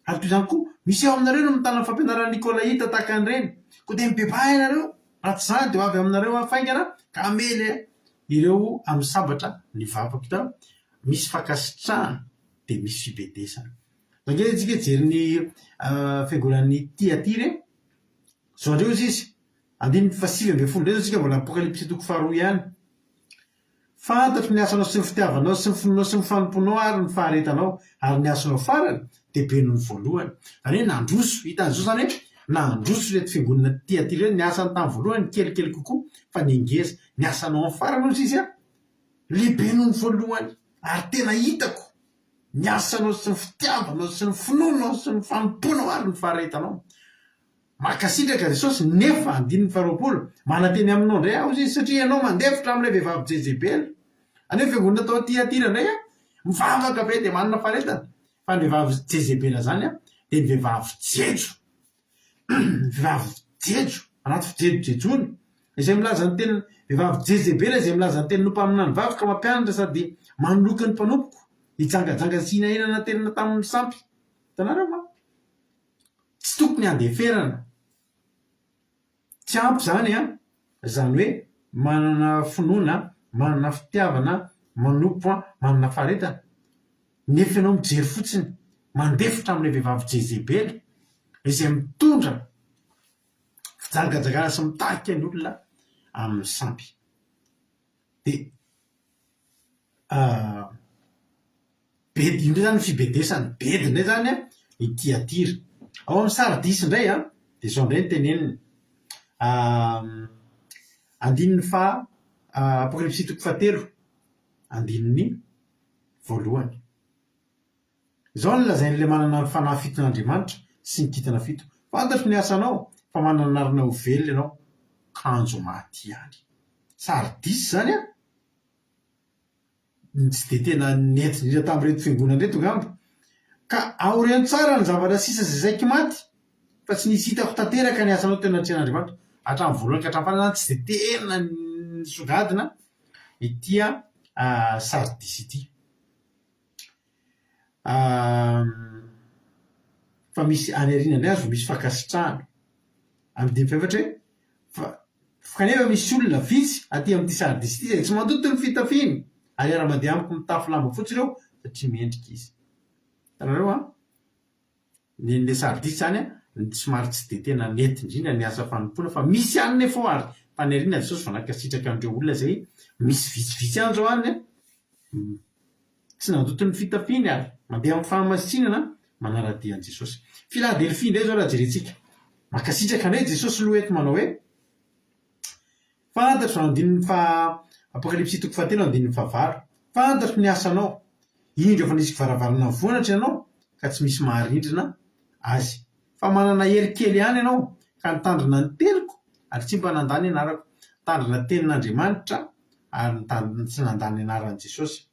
Ary toy izany koa, misy eo aminareo ny mitana ny fampianaran'ny Nikolaita tahaka an'ireny. Koa dia mibebaha ianareo, raha tsy izany dia ho avy aminareo aho faingana ka hamely ireo amin'ny sabatra ny vavako. Hitanao? Misy fankasitrahana dia misy fibedesana. Ange tsika hijery ny fiangonan'ny Tyatira e. Zao indray hozy izy, andininy faha 19 indray zao tsika mbola Apokalypsy toko faharoa ihany. Fantatro ny asanao sy ny fitiavanao sy ny finoanao sy ny fanompoanao ary ny faharetanao ary ny asanao farany dia be noho ny voalohany. Izany hoe nandroso, hitan'izao izany hoe nandroso ireto fiangonana Tyatira ireto, ny asany tamin'ny voalohany kelikely kokoa fa nihangeza. Ny asanao amin'ny farany hozy izy an, lehibe noho ny voalohany ary tena hitako ny asanao sy ny fitiavanao sy ny finoanao sy ny fanompoanao ary ny faharetanao. Mankasitraka Jesosy nefa, andininy faharoapolo, mananteny aminao indray aho hozy izy satria ianao mandefitra amin'ilay vehivavy Jezebela. Any amin'ny fiangonana tao Tyatira indray an, mivavaka be dia manana faharetana. Fa ny vehivavy Jezebela izany an, dia ny vehivavy jejo. Vehivavy jejo, anaty fijejojejoana, izay milaza ny teniny, vehivavy Jezebela izay milaza ny teniny ho mpaminany vavy ka mampianatra sady manoloky ny mpanompoko hijangajanga sy hihinahinana tenana tamin'ny sampy. Hitanareo va? Tsy tokony handeferana. Tsy ampy izany an! Izany hoe manana finoana, manana fitiavana, manompo an, manana faharetana. Nefa ianao mijery fotsiny, mandefitra amin'ilay vehivavy Jezebela, izay mitondra fijangajangana sy mitarika ny olona amin'ny sampy. Dia Bedy indray izany ny fibedesana, bedy indray izany an, ny Tyatira. Ao amin'ny Sardisy indray an, dia izao indray no teneniny, andininy faha, Apokalypsy toko fahatelo, andininy voalohany. Izao no lazain'ilay manana ny fanahy fiton'Andriamanitra sy ny kintana fito, Fantatro ny asanao, fa manana anarana ho velona ianao, kanjo maty ihany. Sardisy izany an! ny tsy dia tena nety indrindra tamin'ireto fiangonana ireto angamba. Ka aoriano tsara ny zavatra sisa izay saiky maty, fa tsy nisy hitako tanteraka ny asanao teo anatrehan'Andriamanitra. Hatramin'ny voalohany ka hatramin'ny farany izany tsy dia tena nisongadina ity Sardisy ity. Fa misy any aoriana indray aza vao misy fankasitrahana. Andininy fahefatra hoe, fa kanefa misy olona vitsy aty amin'ity Sardisy ity izay tsy mandoto ny fitafiany, ary hiara-mandeha amiko mitafy lamba fotsy ireo, satria mendrika izy. Hitanareo an? Ny an'ilay Sardisy izany an, somary tsy dia tena nety indrindra ny asa fanompoana, fa misy ihany nefa ao ary tany aoriana Jesosy vao nankasitraka an'ireo olona izay misy vitsivitsy ihany izao any an, Tsy nandoto ny fitafiany ary mandeha amin'ny fahamasinana manara-dia an'i Jesosy. Filadelfia indray izao raha jerentsika. Mankasitraka indray Jesosy loha eto manao hoe, Fantatro izao andininy faha Apokalypsy toko fahatelo andininy fahavalo, Fantatro ny asanao, indro efa nisy varavarana voanatra ianao ka tsy misy maharindrina azy. Fa manana hery kely ihany ianao, ka nitandrina ny teniko ary tsy mba nandà ny anarako. Nitandrina ny tenin'Andriamanitra ary nitandrina tsy nandà ny anaran'i Jesosy.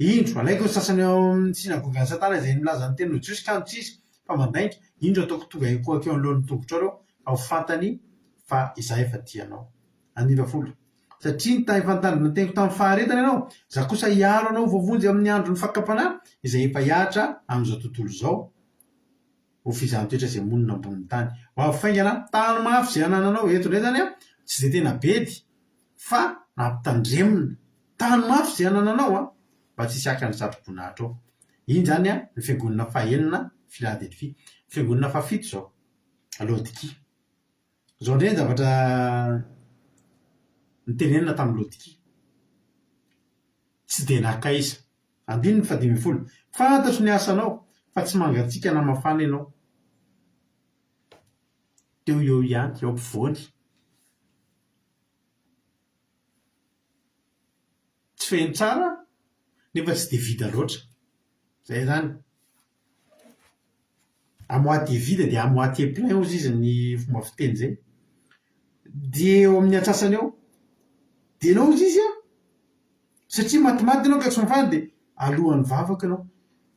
Indro, alaiko ny sasany ao amin'ny synagogan'i Satana izay milaza ny teny ho Jiosy kanjo tsy izy, fa mandainga. Indro, ataoko tonga hikohaka eo anoloan'ny tongotrao ireo, ka ho fantany fa Izaho efa tia anao. Andininy fahafolo. Satria nitahy efa nitandrina ny teniko tamin'ny faharetana ianao, Izaho kosa hiaro anao ho voavonjy amin'ny andron'ny fakam-panahy izay efa hihatra amin'izao tontolo izao, ho fizahan-toetra izay monina ambonin'ny tany. Ho avy faingana, tano mafy izay anananao. Eto indray izany an, tsy dia tena bedy fa nampitandremina. Tano mafy izay anananao an, mba tsy hisy haka ny satroboninahitra ao. Iny izany an, ny fiangonana fahenina, Filadelfia. Ny fiangonana fahafito izao, Laodikia. Izao indray ny zavatra notenenina tamin'i Laodikia. Tsy dia nankaiza. Andininy fahadimy ambin'ny folo. Fantatro ny asanao, fa tsy mangatsiaka na mafana ianao. Teo eo ihany, eo ampovoany. Tsy feno tsara, nefa tsy dia vide loatra. Izay izany. À moitié vide dia à moitié plein hozy izy ny fomba fiteny izay. Dia eo amin'ny antsasany eo. Dia ianao hozy izy an, satria matimaty ianao ka tsy mafana dia alohan'ny vavaka ianao.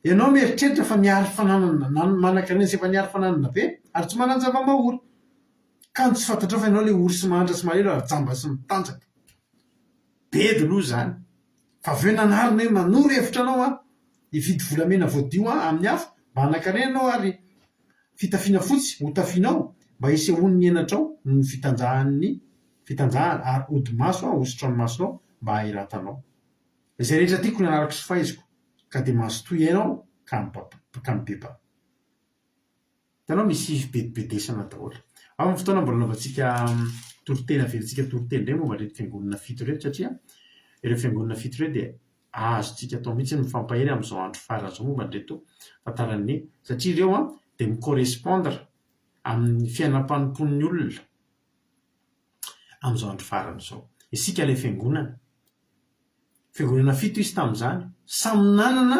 Ianao mieritreritra fa miary fananana na manan-karena sy efa niary fananana be ary tsy manan-java-mahory. Kanjo tsy fantatrao fa ianao ilay ory sy mahantra sy malahelo ary jamba sy mitanjaka. Bedy aloha izany. Fa avy eo nanarina hoe manoro hevitra anao aho hividy volamena voadio amin'ny afo mba hanan-karena ianao ary fitafiana fotsy ho tafianao mba hisehoan'ny henatrao noho ny fitanjahan'ny fitanjahana ary hodi-maso ahosotra ny masonao mba hahiratanao. Izay rehetra tiako no anarako sy faiziko ka dia mazotoa ianao ka mibebaha. Hitanao misy fibedibedesana daholo. Ao amin'ny fotoana mbola anaovantsika toriteny averintsika toriteny indray momba ireto fiangonana fito ireto satria ireo fiangonana fito ireo dia azontsika atao mihitsy ny mifampahery amin'izao andro farany izao momba an'ireto tantaran'ny satria ireo an dia mi-correspondre amin'ny fiainam-panompoan'ny olona amin'izao andro farany izao. Isika ilay fiangonana. Fiangonana fito izy tamin'izany, samy nanana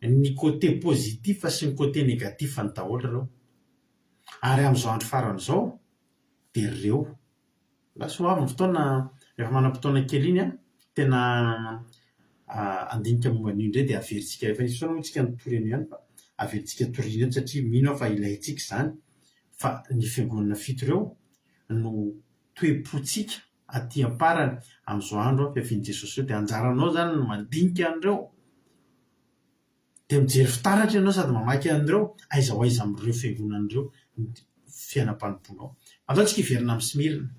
ny côté positif sy ny côté négatif-ny daholo ireo. Ary amin'izao andro farany izao dia ireo. Lasa ho avy ny fotoana, rehefa manam-potoana kely iny an, tena handinika momba an'io indray dia averintsika, efa nisy fotoana moa tsika nitory an'io ihany fa averintsika toriana eto satria mino aho fa ilaintsika izany fa ny fiangonana fito ireo no toe-pontsika aty am-parany amin'izao andro fiavian'i Jesosy izao dia anjaranao izany ny mandinika an'ireo. Dia mijery fitaratra ianao sady mamaky an'ireo, aiza ho aiza amin'ireo fiangonana ireo ny fiainam-panompoanao. Andao tsika hiverina amin'ny Smyrna.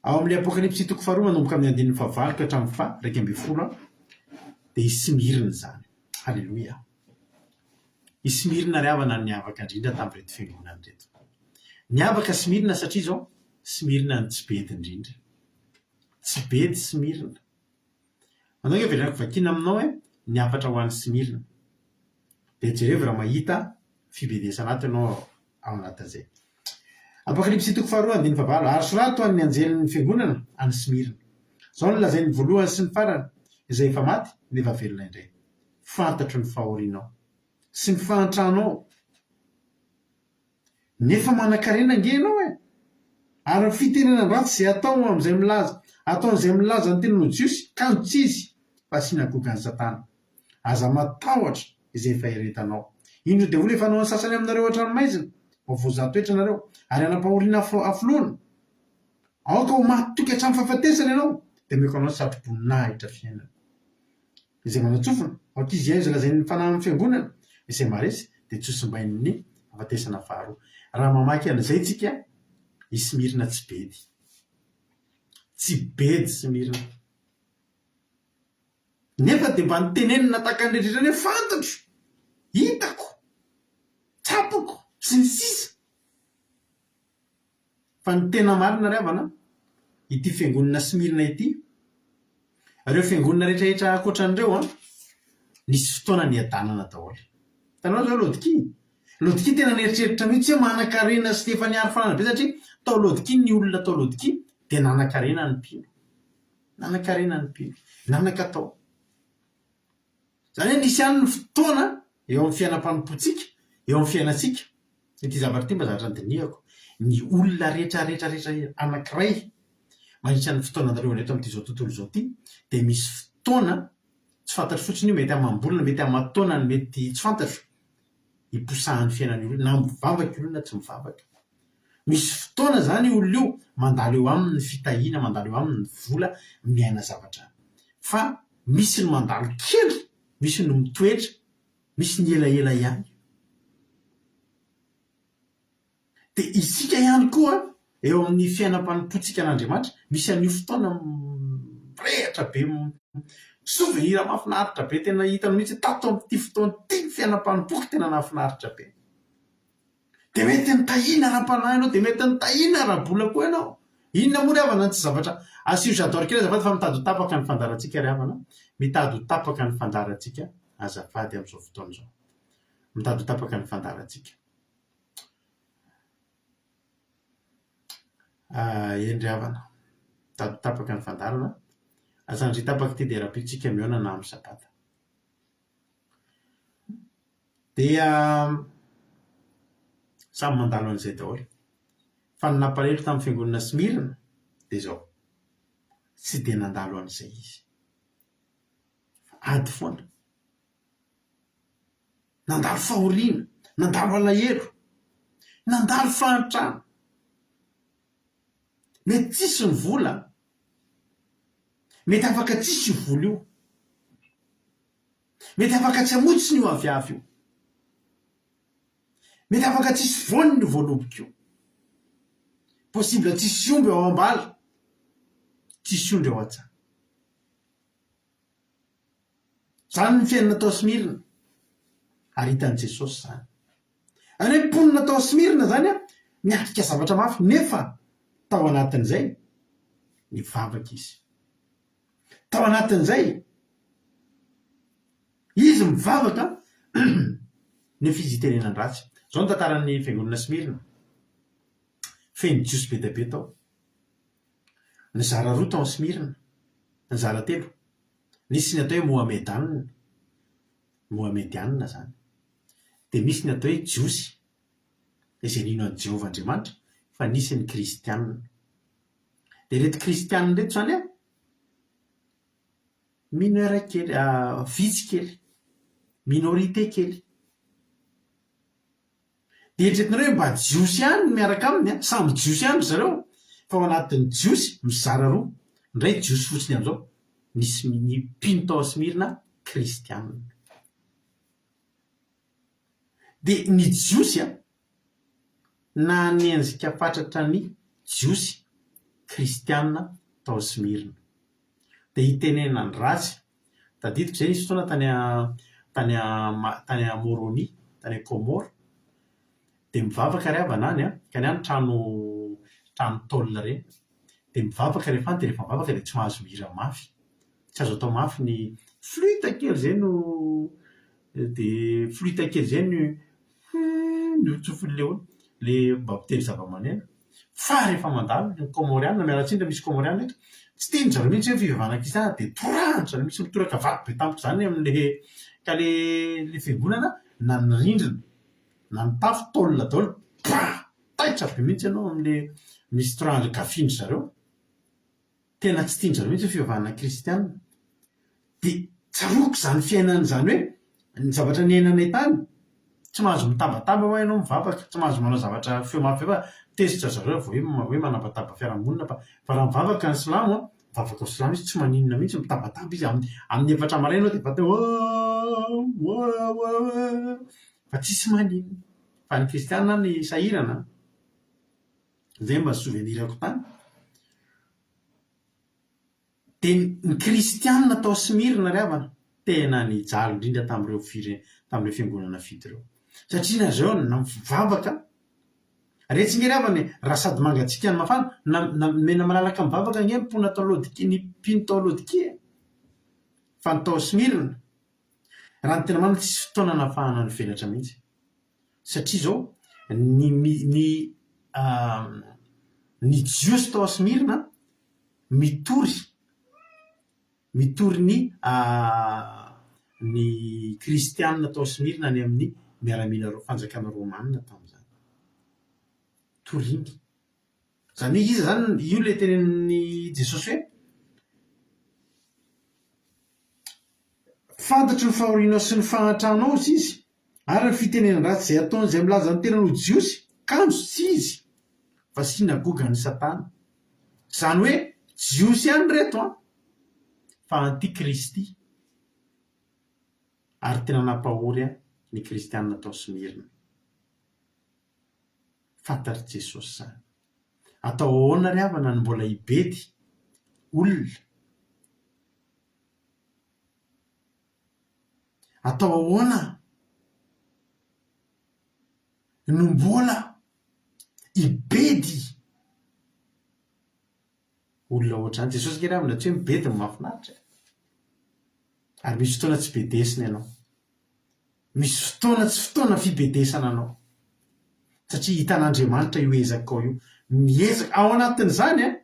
Ao amin'ilay Apokalypsy toko faharoa manomboka amin'ny andininy fahavalo ka hatramin'ny faha 11 dia i Smyrna izany. Haleloia. I Smyrna ry havana no niavaka indrindra tamin'ireto fiangonana ireto. Niavaka Smyrna satria izao, Smyrna no tsy bedy indrindra. Tsy bedy Smyrna. Anao ange avelako vakiana aminao hoe ny hafatra ho an'i Smyrna. Dia jerevo raha mahita fibedesana ato ianao ao anatin'izay. Apokalypsy toko faharoa andininy fahavalo Ary soraty ho an'ny anjelin'ny fiangonana any Smyrna. Izao no lazain'ny voalohany sy ny farany, izay efa maty nefa velona indray. Fantatro ny fahorianao sy ny fahantranao. Nefa manankarena ange ianao e! Ary ny fitenenan-dratsy izay atao amin'izay milaza, ataon'izay milaza ny tenany ho Jiosy, kanjo tsy izy, fa synagogan'i Satana. Aza matahotra izay efa iretanao. Indro ny devoly efa hanao ny sasany aminareo an-tranomaizina, ho voazaha toetra ianareo, ary hanam-pahoriana hafoloana. Aoka ho mahatoky hatramin'ny fahafatesana ianao, dia omeko anao ny satroboninahitra fiainana. Izay manan-tsofina, aoka izy hihaino izay lazain'ny Fanahy amin'ny Fiangonana, izay maharesy dia tsy hosimbain'ny fahafatesana faharoa. Raha mamaky an'izay tsika, i Smyrna tsy bedy. Tsy bedy Smyrna. Nefa dia mba notenenina tahaka ny rehetra ireny hoe fantatro, hitako, tsapako, sy ny sisa. Fa ny tena marina ry havana, ity fiangonana Smyrna ity, ireo fiangonana rehetrarehetra ankoatran'ireo an, nisy fotoana niadanana daholo. Hitanao izao Laodikia? Laodikia tena nieritreritra mihitsy hoe manankarena sy efa niaro fananana be satria tao Laodikia ny olona tao Laodikia dia nanankarena ny mpino. Nanankarena ny mpino. Nanan-katao. Izany hoe nisy ihany ny fotoana eo amin'ny fiainam-panompoantsika, Eo amin'ny fiainantsika, ity zavatra ity mba zavatra nodinihako, ny olona rehetra rehetra rehetra anankiray mandritra ny fotoana andalovana eto amin'ity izao tontolo izao ity dia misy fotoana, tsy fantatro fotsiny io, mety amam-bolana, mety aman-taonany, mety tsy fantatro, hiposahan'ny fiainan'ny olona, na mivavaka io olona na tsy mivavaka. Misy fotoana izany io olona io mandalo eo aminy ny fitahiana, mandalo eo aminy ny vola, miaina zavatra. Fa misy ny mandalo kely, misy ny mitoetra, Misy ny elaela ihany. Dia isika ihany koa eo amin'ny fiainam-panompoantsika an'Andriamanitra, misy an'io fotoana mirehitra be, souvenir mahafinaritra be, tena hitanao mihitsy hoe tato amin'ity fotoana ity ny fiainam-panompoako tena nahafinaritra be. Dia mety nitahiana ara-panahy ianao, dia mety nitahiana ara-bola koa ianao. Inona moa ry havana no tsy zavatra Asio j'adore kely azafady fa mitady ho tapaka ny fandaharantsika ry havana, mitady ho tapaka ny fandaharantsika azafady amin'izao fotoana izao. Mitady ho tapaka ny fandaharantsika. Ah, eny ry havana, mitady ho tapaka ny fandaharana. Sanatria tapaka ity dia rahampitso tsika mihaona na amin'ny sabata. Dia samy mandalo an'izay daholo. Fa ny nampalahelo tamin'ny fiangonana Smyrna dia izao, tsy dia nandalo an'izay izy. Fa ady foana. Nandalo fahoriana, nandalo alahelo, nandalo fahantrana. Mety tsisy ny vola, mety afaka tsisy io vola io. Mety afaka tsy hamotsiny io aviavy io. Mety afaka tsisy voaniny io voaloboka io. Possible tsisy omby ao am-bala, tsisy ondry ao an-tsaha. Izany ny fiainana tao Smyrna. Ary hitan'i Jesosy izany. Ary hoe mponina tao Smyrna izany an, niatrika zavatra mafy nefa tao anatin'izay nivavaka izy. Tao anatin'izay, izy mivavaka nefa izy itenenan-dratsy. Izao ny tantaran'ny fiangonana Smyrna. Feno Jiosy be dia be tao. Nizara roa tao Smyrna, nizara telo. Nisy ny atao hoe Mohamedanina, Mohamedianina izany. Dia misy ny atao hoe Jiosy, izay nino an'i Jehovah Andriamanitra, fa nisy ny Kristianina. Dia ireto kristianina ireto izany an, mineur kely, vitsy kely, minorité kely. Dia eritreretinareo hoe mba jiosy ihany ny miaraka aminy an, samby jiosy ihany ry zareo, fa ao anatin'ny jiosy mizara roa, ny iray jiosy fotsiny amin'izao, nisy ny mpino tao Smyrna kristianina. Dia ny jiosy an, Nanenjika fatratra ny Jiosy kristiana tao Smyrna. Dia itenenany ratsy. Tadidiko izay nisy fotoana tany tany tany Moroni, tany Comores, dia mivavaka ry havana any an, ka ny any trano trano tôle ireny. Dia mivavaka rehefa any dia rehefa mivavaka dia tsy mahazo mihira mafy. Tsy azo atao mafy ny flûte kely izay no dia flûte kely izay no no tsofin'ilay olona, ilay mba mpitendry zavamaneno. Fa rehefa mandalo ny Kômôriana, miala tsiny raha misy Kômôriana eto, tsy tian-dry zareo mihitsy hoe fivavahana kristiana dia torahan-dry zareo mihitsy mitoraka vato be tampoka izany amin'ilay ka ilay ilay fiangonana na ny rindrina na ny tafo tôle daholo, bah! Taitra be mihitsy ianao amin'ilay misy torahan-dry gafin-dry zareo. Tena tsy tian-dry zareo mihitsy ny fivavahana kristiana. Dia tsaroako izany fiainana izany hoe ny zavatra niainanay tany, tsy mahazo mitabataba hoa ianao mivavaka, tsy mahazo manao zavatra feo mafy be fa tezitra ry zareo raha vao hoe hoe manabataba fiarahamonina fa fa raha mivavaka ny silamo an, mivavaka ho silamo izy tsy maninona mihitsy mitabataba izy amin'ny amin'ny efatra maraina ianao dia efa teo fa tsisy maninona. Fa ny kristiana ny sahirana an. Izay mba souvenir-ko tany. Dia ny kristianina tao Smyrna ry havana, tena nijaly indrindra tamin'ireo fire, tamin'ireo fiangonana fito ireo. Satria nareo nivavaka, retsy nge ry havana e, raha sady mangatsiaka no mafana, na, na, nomena malalaka mivavaka ange ny mponina tao Laodikia, ny mpino tao Laodikia e. Fa ny tao Smyrna, raha ny tena marina tsisy fotoana nahafahana nivelatra mihitsy. Satria izao, ny ny ny Jiosy tao Smyrna mitory mitory ny ny kristiana tao Smyrna any amin'ny miaramila fanjakana romanina tamin'izany. Toriny. Izany hoe iza izany, io ilay tenenin'i Jesosy hoe, Fantatro ny fahorianao sy ny fahantranao, hoy izy, ary ny fitenenan-dratsy izay ataon'izay milaza ny tenany ho Jiosy, kanjo tsy izy, fa synagogan'i Satana. Izany hoe Jiosy ihany ireto an, fa antikristy. Ary tena nampahory ny kristianina tao Smyrna. Fantatr'i Jesosy izany. Atao ahoana ry havana no mbola hibedy olona? Atao ahoana no mbola hibedy olona ohatr'izany? Jesosy ange ry havana tsy hoe mibedy no mahafinaritra e! Ary misy fotoana tsy bedesina ianao. Misy fotoana tsy fotoana fibedesana anao. Satria hitan'Andriamanitra io ezakao io. Miezaka, ao anatin'izany an,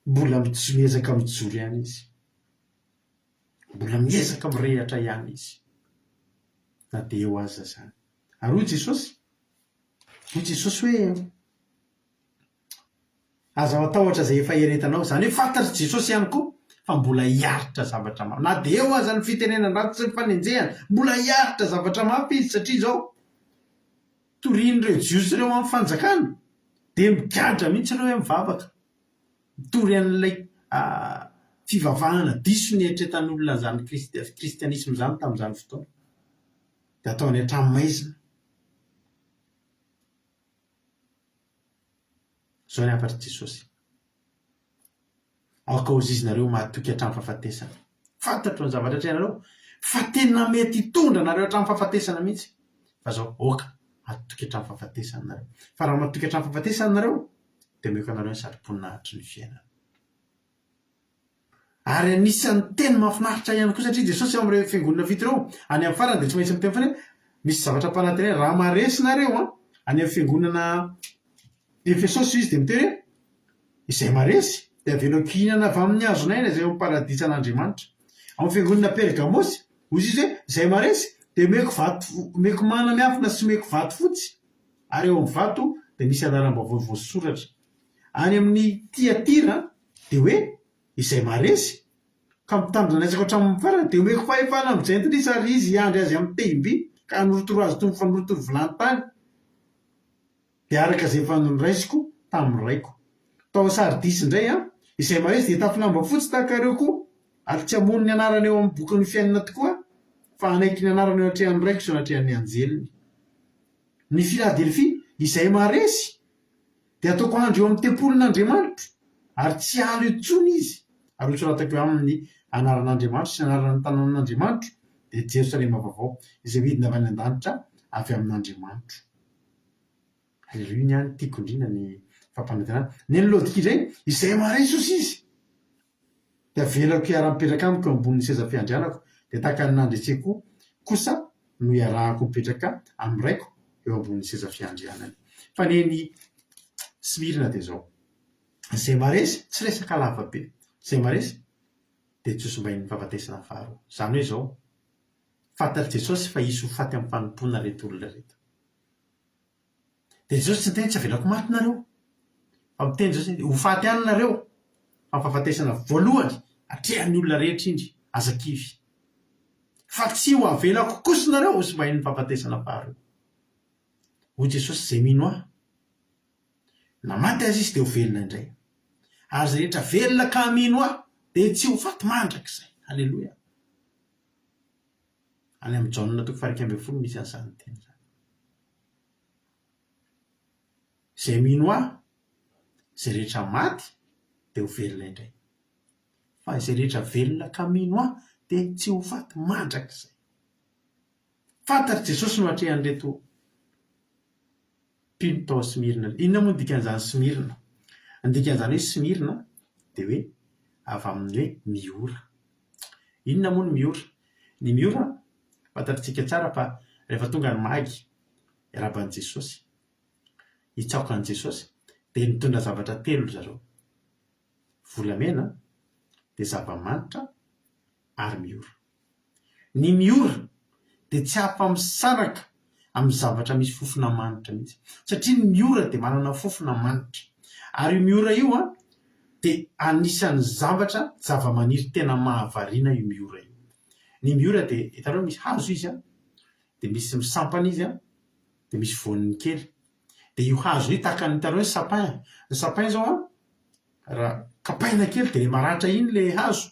mbola miezaka mijoro ihany izy. Mbola miezaka mirehatra ihany izy. Na dia eo aza izany. Ary hoy Jesosy, hoy Jesosy hoe, Aza matahotra izay efa iaretanao. Izany hoe fantatr'i Jesosy ihany koa fa mbola hiaritra zavatra mafy. Na dia eo aza ny fitenenan-dratsy sy ny fanenjehana, mbola hiaritra zavatra mafy izy satria izao, torian'ireo Jiosy ireo amin'ny fanjakana, dia migadra mihitsy ireo hoe mivavaka. Mitory an'ilay fivavahana diso nieritreretan'olona an'izany kristianisma izany tamin'izany fotoana. Dia ataony an-tranomaizina. Izao ny hafatr'i Jesosy, Aoka hozizinareo mahatoky hatramin'ny fahafatesana. Fantatro ny zavatra atrehinareo, fa tena mety hitondra anareo hatramin'ny fahafatesana mihitsy. Fa izao, aoka hatoky hatramin'ny fahafatesana nareo. Fa raha matoky hatramin'ny fahafatesana nareo, dia omeko anareo ny satroboninahitry ny fiainana. Ary anisan'ny teny mahafinaritra ihany koa satria Jesosy ao amin'ireo fiangonana fito ireo, any amin'ny farany dia tsy maintsy miteny foana hoe misy zavatra ampanantenaina, raha maharesy nareo an, any amin'ny fiangonana Efesosy izy dia miteny hoe izay maharesy dia avelako hihinana avy amin'ny hazon'aina izay ao amin'ny paradisan'Andriamanitra. Ao amin'ny fiangonana Pergamosy, hoy izy hoe izay maharesy dia omeko vato, omeko mana miafina sy omeko vato fotsy, ary eo amin'ny vato dia misy anaram-baovao voasoratra. Any amin'ny Tyatira dia hoe izay maharesy ka mitandrina ny asako hatramin'ny farany dia omeko fahefana amin'ny jentilisa ary izy hiandry azy amin'ny tehim-by ka hanorotoro azy toy ny fanorotoro vilany tany dia araka izay efa noraisiko tamin'ny Raiko. Tao Sardisy indray an, izay maharesy dia hitafy lamba fotsy tahaka ireo koa ary tsy hamono ny anarany eo amin'ny bokin'ny fiainana tokoa fa hanaiky ny anarany eo anatrehan'ny Raiko sy eo anatrehan'ny anjeliny. Ny Filadelfia, izay maharesy Dia hataoko andry eo amin'ny tempolin'Andriamanitro, ary tsy hiala eo intsony izy, ary hosoratako eo aminy ny anaran'Andriamanitro sy ny anaran'ny tanànan'Andriamanitro, dia Jerosalema vaovao, izay midina avy any an-danitra avy amin'Andriamanitro. Aleloia, ny ahy no tiako indrindra ny fampanantenana. Ny an'i Laodikia indray, izay maharesy osa izy, dia avelako hiara-mipetraka amiko eo ambonin'ny seza fiandrianako, dia tahaka ny nandreseko kosa no hiarahako mipetraka amin'ny Raiko eo ambonin'ny seza fiandrianany. Fa ny an'i Smyrna dia izao, izay maharesy, tsy resaka lava be, izay maharesy dia tsy hosimbain'ny fahafatesana faharoa. Izany hoe izao, fantatr'i Jesosy fa hisy ho faty amin'ny fanompoana ireto olona ireto. Dia Jesosy tsy niteny hoe tsy avelako maty nareo. Fa miteny Jesosy hoe ho faty ihany nareo. Fa ny fahafatesana voalohany atrehan'ny olona rehetra iny, aza kivy. Fa tsy ho avelako kosa nareo ho simbain'ny fahafatesana faharoa. Hoy Jesosy, izay mino Ahy, na maty aza izy dia ho velona indray. Ary izay rehetra velona ka mino Ahy dia tsy ho faty mandrakizay. Aleloia. Any amin'ny Jaona toko faha-11 misy an'izany teny izany. Izay mino Ahy, izay rehetra maty dia ho velona indray. Fa izay rehetra velona ka mino Ahy dia tsy ho faty mandrakizay. Fantatr'i Jesosy no atrehan'ireto mpino tao Smyrna. Inona moa ny dikan'izany Smyrna? Ny dikan'izany hoe Smyrna dia hoe avy amin'ny hoe miora. Inona moa ny miora? Ny miora, fantatritsika tsara fa rehefa tonga ny magy hiarahaba an'i Jesosy, hitsaoka an'i Jesosy, dia nitondra zavatra telo ry zareo, volamena, dia zava-manitra, ary miora. Ny miora dia tsy afa-misaraka amin'ny zavatra misy fofona manitra mihitsy. Satria ny miora dia manana fofona manitra. Ary io miora io an, dia anisan'ny zavatra, zavamaniry tena mahavariana io miora io. Ny miora dia, hitanareo misy hazo izy an, dia misy misampana izy an, dia misy voaniny kely. Dia io hazo io tahaka ny hitanareo ny sapin, ny sapin izao an, raha kapaina kely dia ilay maratra iny ilay hazo,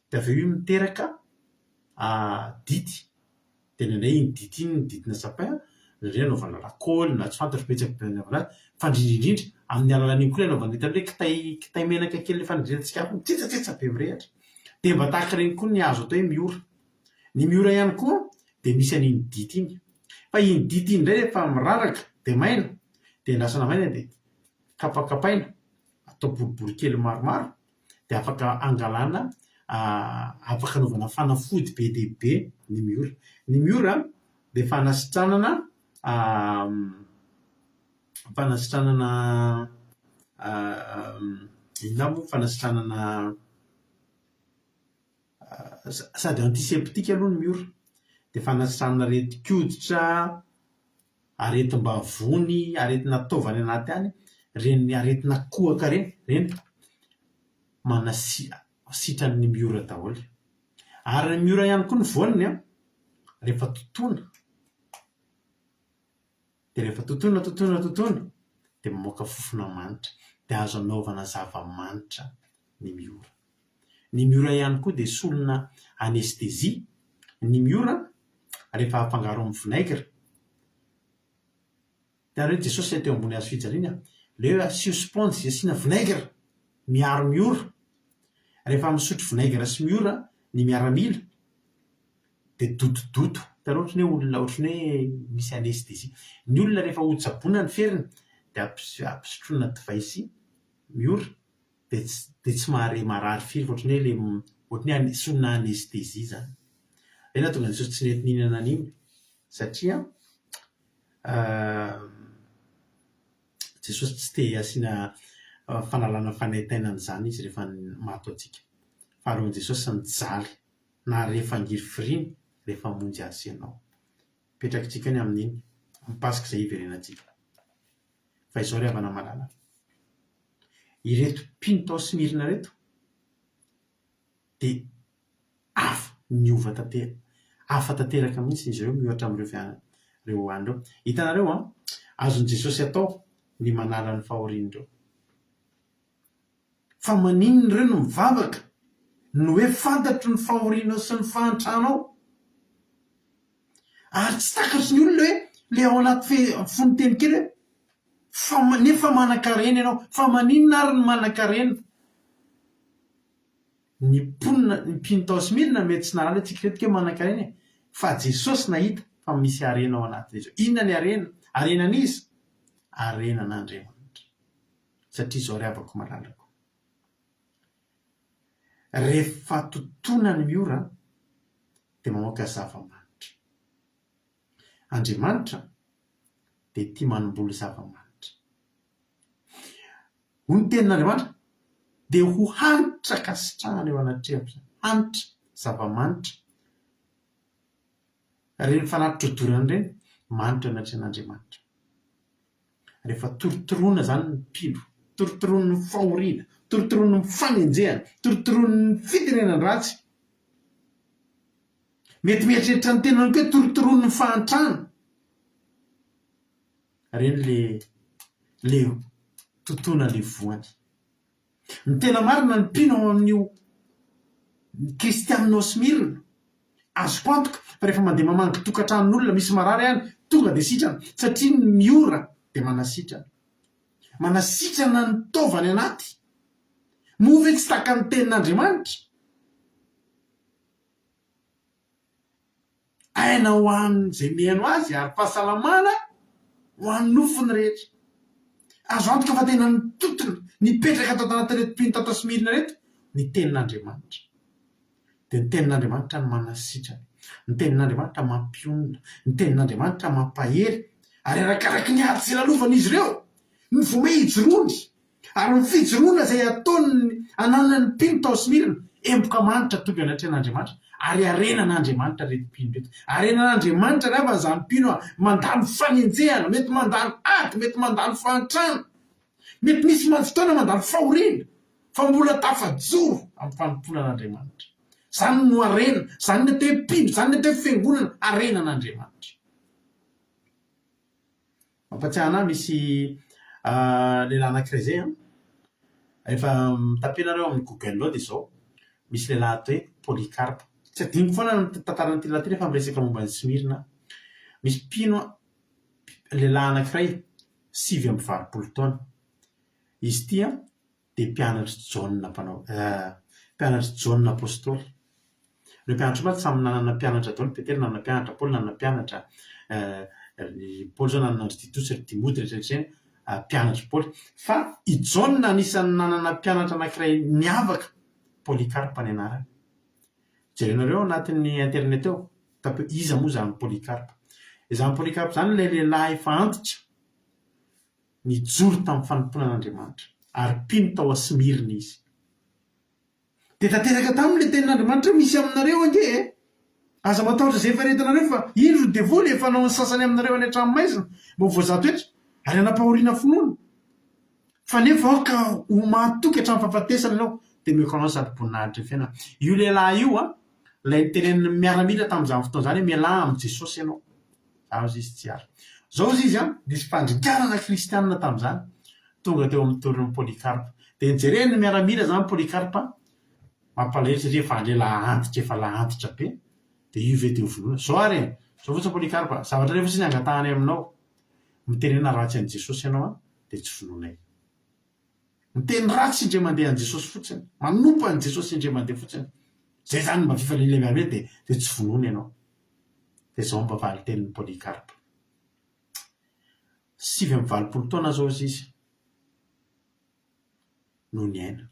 dia avy eo iny miteraka dity, dia indraindray iny dity iny ny ditina sapin, indraindray anaovana lakôly na tsy fantatro betsaka be ny anaovana azy, fa indrindra indrindra amin'ny alalan'iny koa ilay anaovana hitanareo ilay kitay kitay menaka kely ilay fanindriantsika afo mitsetsatsetsa be mirehitra, dia mba tahaka ireny koa ny hazo atao hoe miora. Ny miora ihany koa dia misy an'iny dity iny. Fa iny dity iny indray rehefa miraraka dia maina, dia endrasana maina dia kapakapaina, atao boribory kely maromaro dia afaka angalana afaka anaovana fanafody be dia be ny miora. Ny miora dia fanasitranana fanasitranana inona moa fanasitranana Sady antiseptique aloha ny miora, dia fanasana aretin-koditra, aretim-bavony, aretina taova any anaty any, ireny aretina kohaka ireny, ireny manasi- sitran'ny miora daholo. Ary ny miora ihany koa ny voaniny an, rehefa totoina, dia rehefa totoina totoina totoina dia mamoaka fofona manitra, dia azo anaovana zava-manitra ny miora. Ny miora ihany koa dia solona anesthésie. Ny miora rehefa afangaro amin'ny vinaigre, hitanareo Jesosy ilay teo ambony hazo fijaliana, ilay hoe asio sponge asiana vinaigre miaro miora. Rehefa misotro vinaigre sy miora ny miaramila dia dotodoto, hitanareo ohatran'ny hoe olona ohatran'ny hoe misy anesthésie. Ny olona rehefa hotsaboina ny feriny dia ampisotroina divay sy miora. dia tsy dia tsy mahare marary firy fa ohatran'ny hoe le ohatran'ny hoe solona anesthésie izany. Izay nahatonga an'i Jesosy tsy nety nihinana an'iny satria Jesosy tsy te hasiana fanalana fanaintainana izany izy rehefa maty ho antsika. Fa aleon'i Jesosy nijaly nahare fangirifiriana rehefa hamonjy azy sy ianao. Petrakintsika eo ny amin'iny, amin'ny Paska izay hiverenantsika. Fa izao ry havana malala, ireto mpino tao Smyrna ireto dia hafa, niova tanteraka, hafa tanteraka mihitsy izy ireo miohatra amin'ireo fian- ireo any ireo. Hitanareo an, azon'i Jesosy atao ny manala ny fahorian'ireo. Fa maninona ireo no mivavaka no hoe fantatro ny fahorianao sy ny fahantranao? Ary tsy takatry ny olona hoe le ao anaty fe fononteny kely hoe fa nefa manankarena ianao, fa maninona ary ny manankarena? Ny mponina, ny mpino tao Smyrna mety tsy nahalala hoe tsika ireto kay manankarena e, fa Jesosy nahita fa misy harena ao anatin'izy ireo. Inona ny harena? Harenan'iza? Harenan'Andriamanitra. Satria izao ry havako malalako, rehefa totoina ny miora dia mamoaka zava-manitra. Andriamanitra dia tia manimboly zava-manitra. Hoy ny tenin'Andriamanitra, dia ho hanitra ankasitrahana eo anatrehako izany. Hanitra, zava-manitra. Ireny fanatitra odorana ireny, manitra eo anatrehan'Andriamanitra. Rehefa torotoroina izany ny mpino, torotoroin'ny fahoriana, torotoroin'ny fanenjehana, torotoroin'ny fitenenan-dratsy, mety mieritreritra ny tenany koa hoe torotoroin'ny fahantrana, ireny le le totoina le voany. Ny tena marina ny mpino ao amin'io kristianina ao Smyrna, azoko antoka fa rehefa mandeha mamangy tokantranon'olona misy marary any, tonga dia sitrana, satria ny miora dia manasitrana. Manasitrana ny taova any anaty. Moa ve tsy tahaka ny tenin'Andriamanitra? Aina ho an'izay mihaino azy ary fahasalamana ho an'ny nofony rehetra. Azo antoka fa tena nitotona, nipetraka tato anatin'ireto mpino tato Smyrna ireto ny tenin'Andriamanitra. Dia ny tenin'Andriamanitra no manasitrana, ny tenin'Andriamanitra mampionona, ny tenin'Andriamanitra mampahery, ary arakaraky ny ady izay lalovan'izy ireo no vao may hijoroany, ary ny fijoroana izay ataon'ny ananan'ny mpino tao Smyrna. Emboka manitra tonga eo anatrehan'Andriamanitra ary harenan'Andriamanitra ireto mpino ireto. Harenan'Andriamanitra ry havana izany mpino a! Mandalo fanenjehana, mety mandalo ady, mety mandalo fahantrana, mety misy fotoana mandalo fahoriana fa mbola tafajoro amin'ny fanompoana an'Andriamanitra. Izany no harena, izany ny atao hoe mpino, izany ny atao hoe fiangonana, harenan'Andriamanitra. Mampatsiahy anah misy lehilahy anankiray izay an, rehefa mi-taper nareo amin'ny google ao dia izao, misy lehilahy atao hoe Polycarpe. Tsy adinoko foana ny tantaran'ity lehilahy ity rehefa miresaka momba an'i Smyrna aho. Misy mpino lehilahy anankiray 89 taona. Izy ity an dia mpianatr'i Jaona mpanao mpianatr'i Jaona apostoly. Ireo mpianatra ireo mantsy samy nanana mpianatra daholo, Petera nanana mpianatra, Paoly nanana mpianatra, i Paoly izao nanana an-dry Titosy, ry Timoty, rehetra rehetra ireny, mpianatr'i Paoly. Fa i Jaona anisan'ny nanana mpianatra anankiray niavaka, Polycarpe ny anarany. Jerenareo ao anatin'ny internet ao, tapeo iza moa izany Polycarpe. Izany Polycarpe izany ilay lehilahy efa antitra, nijoro tamin'ny fanompoana an'Andriamanitra, ary mpino tao Smyrna izy. Dia tanteraka taminy ilay tenin'Andriamanitra hoe, Misy aminareo ange e! Aza matahotra izay efa aretinareo, fa indro ny devoly efa hanao ny sasany aminareo any an-tranomaizina, mba ho voazaha toetra, ary hanam-pahoriana finoana. Fa nefa aoka ho mahatoky hatramin'ny fahafatesana ianao, dia omeko anao ny satroboninahitry ny fiainana. Io lehilahy io an, ilay nitenenin'ny miaramila tamin'izany fotoana izany hoe, Mialà amin'i Jesosy ianao. Zany ozy izy tsy ary. Zao ozy izy an, nisy fandringanana kristianina tamin'izany, tonga teo amin'ny torin'i Polycarpe. Dia nijereny ny miaramila izany Polycarpe, mampalahelo satria efa andre lahy antitra, efa lahy antitra be, dia io ve dia ho vonoina. Zao ary e, zao fotsiny Polycarpe, zavatra iray fotsiny angatahanay aminao, mitenena ratsy an'i Jesosy ianao an, dia tsy vonoinay. Miteny ratsy indray mandeha an'i Jesosy fotsiny, manompa an'i Jesosy indray mandeha fotsiny, zay zany mba fifalian'ilay miaramila dia dia tsy vonoina ianao. Dia izao mba valin-tenin'i Polycarpe. 89 taona zao izy izy no niaina.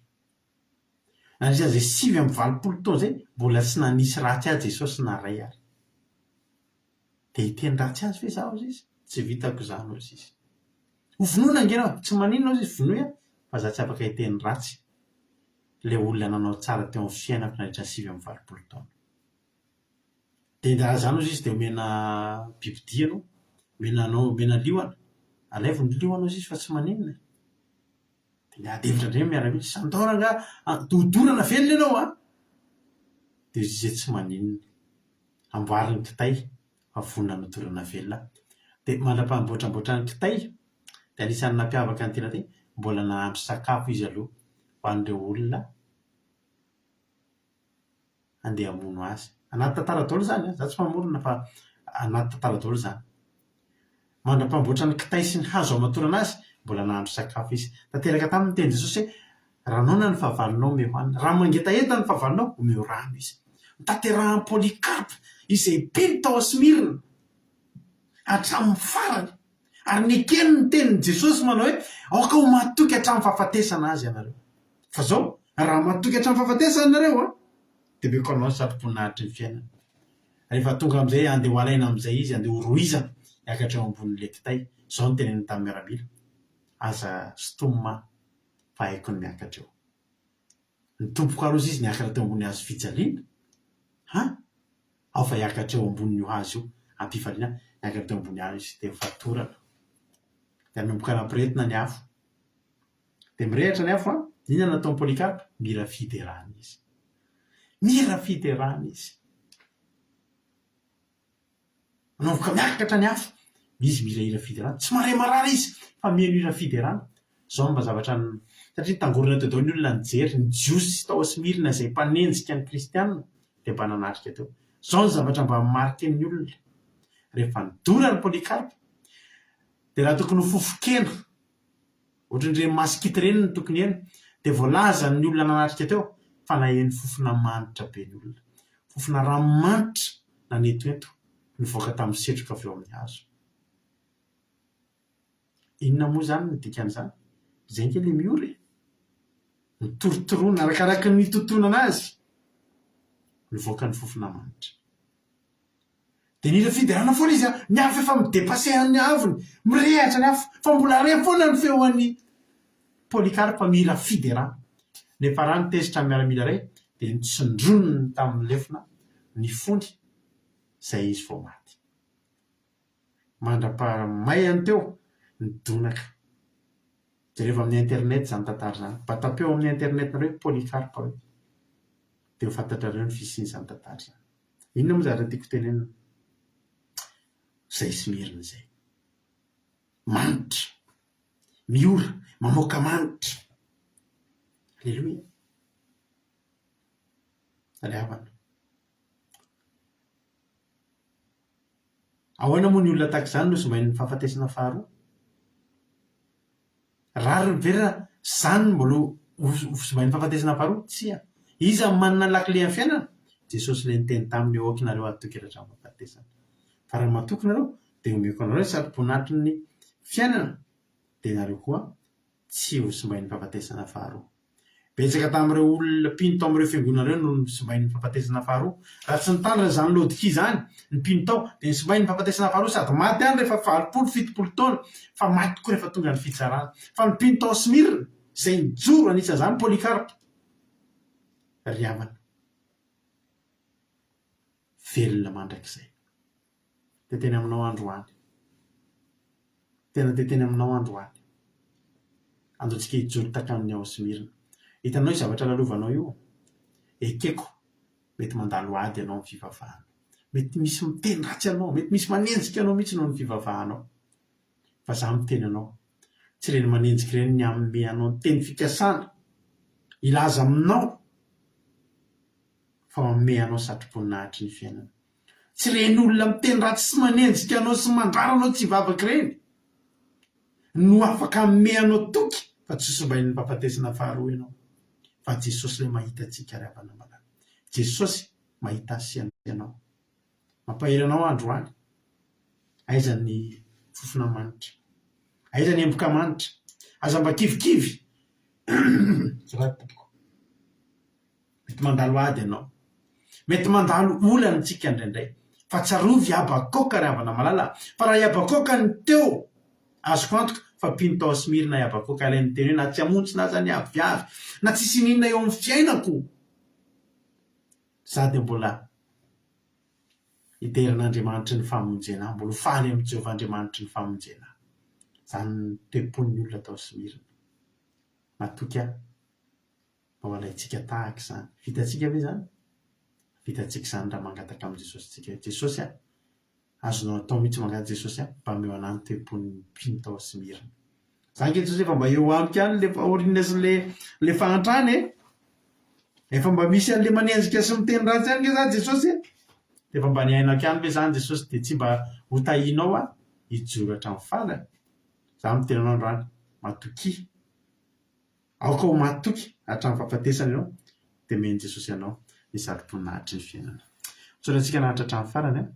Nandritra izay 89 taona izay mbola tsy nanisy ratsy ahy Jesosy na ray ary. Dia hiteny ratsy azy ve izaho hozy izy? Tsy vitako izany hozy izy. Ho vonoina ange ianao, tsy maninona hozy izy, vonoy aho fa izaho tsy afaka hiteny ratsy ilay olona nanao tsara teo amin'ny fiainako nandritra ny 89 taona. Dia raha izany hozy izy dia omena bibidia ianao, omena anao, omena liona, alaivo ny liona hozy izy fa tsy maninona e. Dia niady hevitra indray ny miaramila, Sandor angaha hodorana velona ianao an! Dia hozy izy hoe tsy maninona. Amboary ny kitay fa vonona ny hodorana velona aho. Dia mandra-pamboatramboatra ny kitay dia anisan'ny nampiavaka ny tena ity, mbola nahandro sakafo izy aloha ho an'ireo olona handeha hamono azy. Anaty tantara daholo izany an, za tsy mpamorona fa anaty tantara daholo izany. Mandra-pamboatra ny kitay sy ny hazo hamatorana azy, mbola nahandro sakafo izy. Tanteraka taminy ny tenin'i Jesosy hoe, Raha noana ny fahavalonao, omeo hanina. Raha mangetaheta ny fahavalonao, omeo rano izy. Notanterahan'i Polycarpe, izay mpino tao Smyrna, hatramin'ny farany, ary nekeny ny tenin'i Jesosy manao hoe, Aoka ho matoky hatramin'ny fahafatesana azy ianareo. Fa izao, raha matoky hatramin'ny fahafatesana ianareo, dia omeko anao ny satroboninahitry ny fiainana. Rehefa tonga amin'izay, andeha ho alaina amin'izay izy, andeha ho rohizana hiakatra eo ambonin'ilay kitay. Izao no teneniny tamin'ny miaramila, Aza sintomina aho, fa haiko ny miakatra eo. Ny tompoko ary hozy izy niakatra teo ambony hazo fijaliana? Ha? Ao fa hiakatra eo ambonin'io hazo io, am-pifaliana, niakatra teo ambony hazo izy, dia nofatorana. Dia nanomboka nampirehetina ny afo. Dia mirehitra ny afo an, inona no nataon'i Polycarpe? Mira fiderana izy. Mira fiderana izy. Manomboka miakatra ny afo, izy mira hira fiderana. Tsy mahare marary izy fa mihaino hira fiderana. Izao no mba zavatra satria nitangorona teo daholo ny olona nijery, ny Jiosy tao Smyrna izay mpanenjika ny Kristiana dia mba nanatrika teo. Izao ny zavatra mba marquer-n'ny olona. Rehefa nidora ny Polycarpe dia raha tokony ho fofon-kena Ohatran'ireny masikita ireny no tokony heno. Dia voalazan'ny olona nanatrika teo fa naheno fofona manitra be ny olona. Fofona ranomanitra nanetoeto nivoaka tamin'ny setroka avy eo amin'ny hazo. Inona moa izany no dikan'izany? Izay ange ilay miora e! Nitorotoroana arakaraka ny nitotonana azy nivoaka ny fofona manitra. Dia nila fiderana foana izy an! Ny afo efa mi-depasser an'ny haavony, mirehatra ny afo, fa mbola re foana ny feo an'i Polycarpe mila fiderana. Nefa raha nitezitra ny miaramila iray, Dia notsindroniny tamin'ny lefona ny fony izay izy vao maty. Mandra-pahamaihany teo ny donaka. Jerevo amin'ny internet izany tantara izany. Mba tapeo amin'ny internet-nareo hoe Polycarpe hoe. Dia ho fantatrareo ny fisian'izany tantara izany. Inona moa zavatra tiako tenenina? Izay Smyrna izay. Manitra. Miora. Mamoaka manitra. Aleloia. Ry havana. Ahoana moa ny olona tahaka izany no simbain'ny fahafatesana faharoa? Rariny ve raha izany no mbola ho simbain'ny fahafatesana faharoa? Tsia. Iza no manana ny lakile amin'ny fiainana? Jesosy ilay niteny taminy hoe aoka nareo hatoky hatramin'ny fahafatesana. Fa raha matoky nareo dia omeko anareo ny satroboninahitry ny fiainana dia nareo koa tsy ho simbain'ny fahafatesana faharoa. Betsaka tamin'ireo olona mpino tao amin'ireo fiangonana ireo no nosimbain'ny fahafatesana faharoa. Raha tsy nitandrina izany Laodikia izany ny mpino tao, dia nosimbain'ny fahafatesana faharoa sady maty ihany rehefa 80, 70 taona, fa maty koa rehefa tonga ny fitsarana. Fa ny mpino tao Smyrna, izay nijoro, anisan'izany Polycarpe, ry havana, velona mandrakizay. Te teny aminao androany. Tena te teny aminao androany. Andao tsika hijoro tahaka ny ao Smyrna. Hitanao io zavatra lalovanao io? Ekeko, mety mandalo ady ianao amin'ny fivavahana. Mety misy miteny ratsy anao, mety misy manenjika anao mihitsy noho ny fivavahanao. Fa za miteny anao, tsy ireny manenjika ireny ny hanome anao ny teny fikasana, hilaza aminao fa manome anao satroboninahitry ny fiainana. Tsy ireny olona miteny ratsy sy manenjika anao sy mandrara anao tsy hivavaka ireny no afaka hanome anao toky fa tsy ho simbain'ny fahafatesana faharoa ianao fa Jesosy ilay mahita antsika ry havana malala. Jesosy mahita ahy sy ianao. Mampahery anao aho androany. Aiza ny fofona manitra? Aiza ny emboka manitra? Aza mba kivikivy. Azafady tompoko. Mety mandalo ady ianao. Mety mandalo olana isika indraindray. Fa tsarovy i Habakoka ry havana malala fa raha i Habakoka no teo, azoko antoka fa mpino tao Smyrna i Habakoka ilay niteny hoe na tsy hamontsina aza ny aviavy, na tsisy ininona eo amin'ny fiainako, za dia mbola hidera an'Andriamanitry ny famonjena ahy, mbola ho faly amin'i Jehovah Andriamanitry ny famonjena ahy. Izany ny toe-pon'ny olona tao Smyrna. Matoky aho. Mba ho alaintsika tahaka izany. Vitantsika ve izany? Vitantsika izany raha mangataka amin'i Jesosy isika hoe, Jesosy a! Azonao atao mihitsy mangataka, Jesosy a! Mba omeo anah ny toe-pon'ny mpino tao Smyrna. Za ange Jesosy efa mba eo amiko ihany le fahoriana sy le le fahantrana e! Efa mba misy an'le manenjika sy miteny ratsy ihany nge za Jesosy e! Efa mba niainako ihany ve zany Jesosy dia tsy mba ho tahianao aho hijoro hatramin'ny farany? Za miteny anao androany, matokia. Aoka ho mahatoky hatramin'ny fahafatesana ianao, dia omen'i Jesosy anao ny satroboninahitry ny fiainana. Misaotra antsika naharitra hatramin'ny farany an!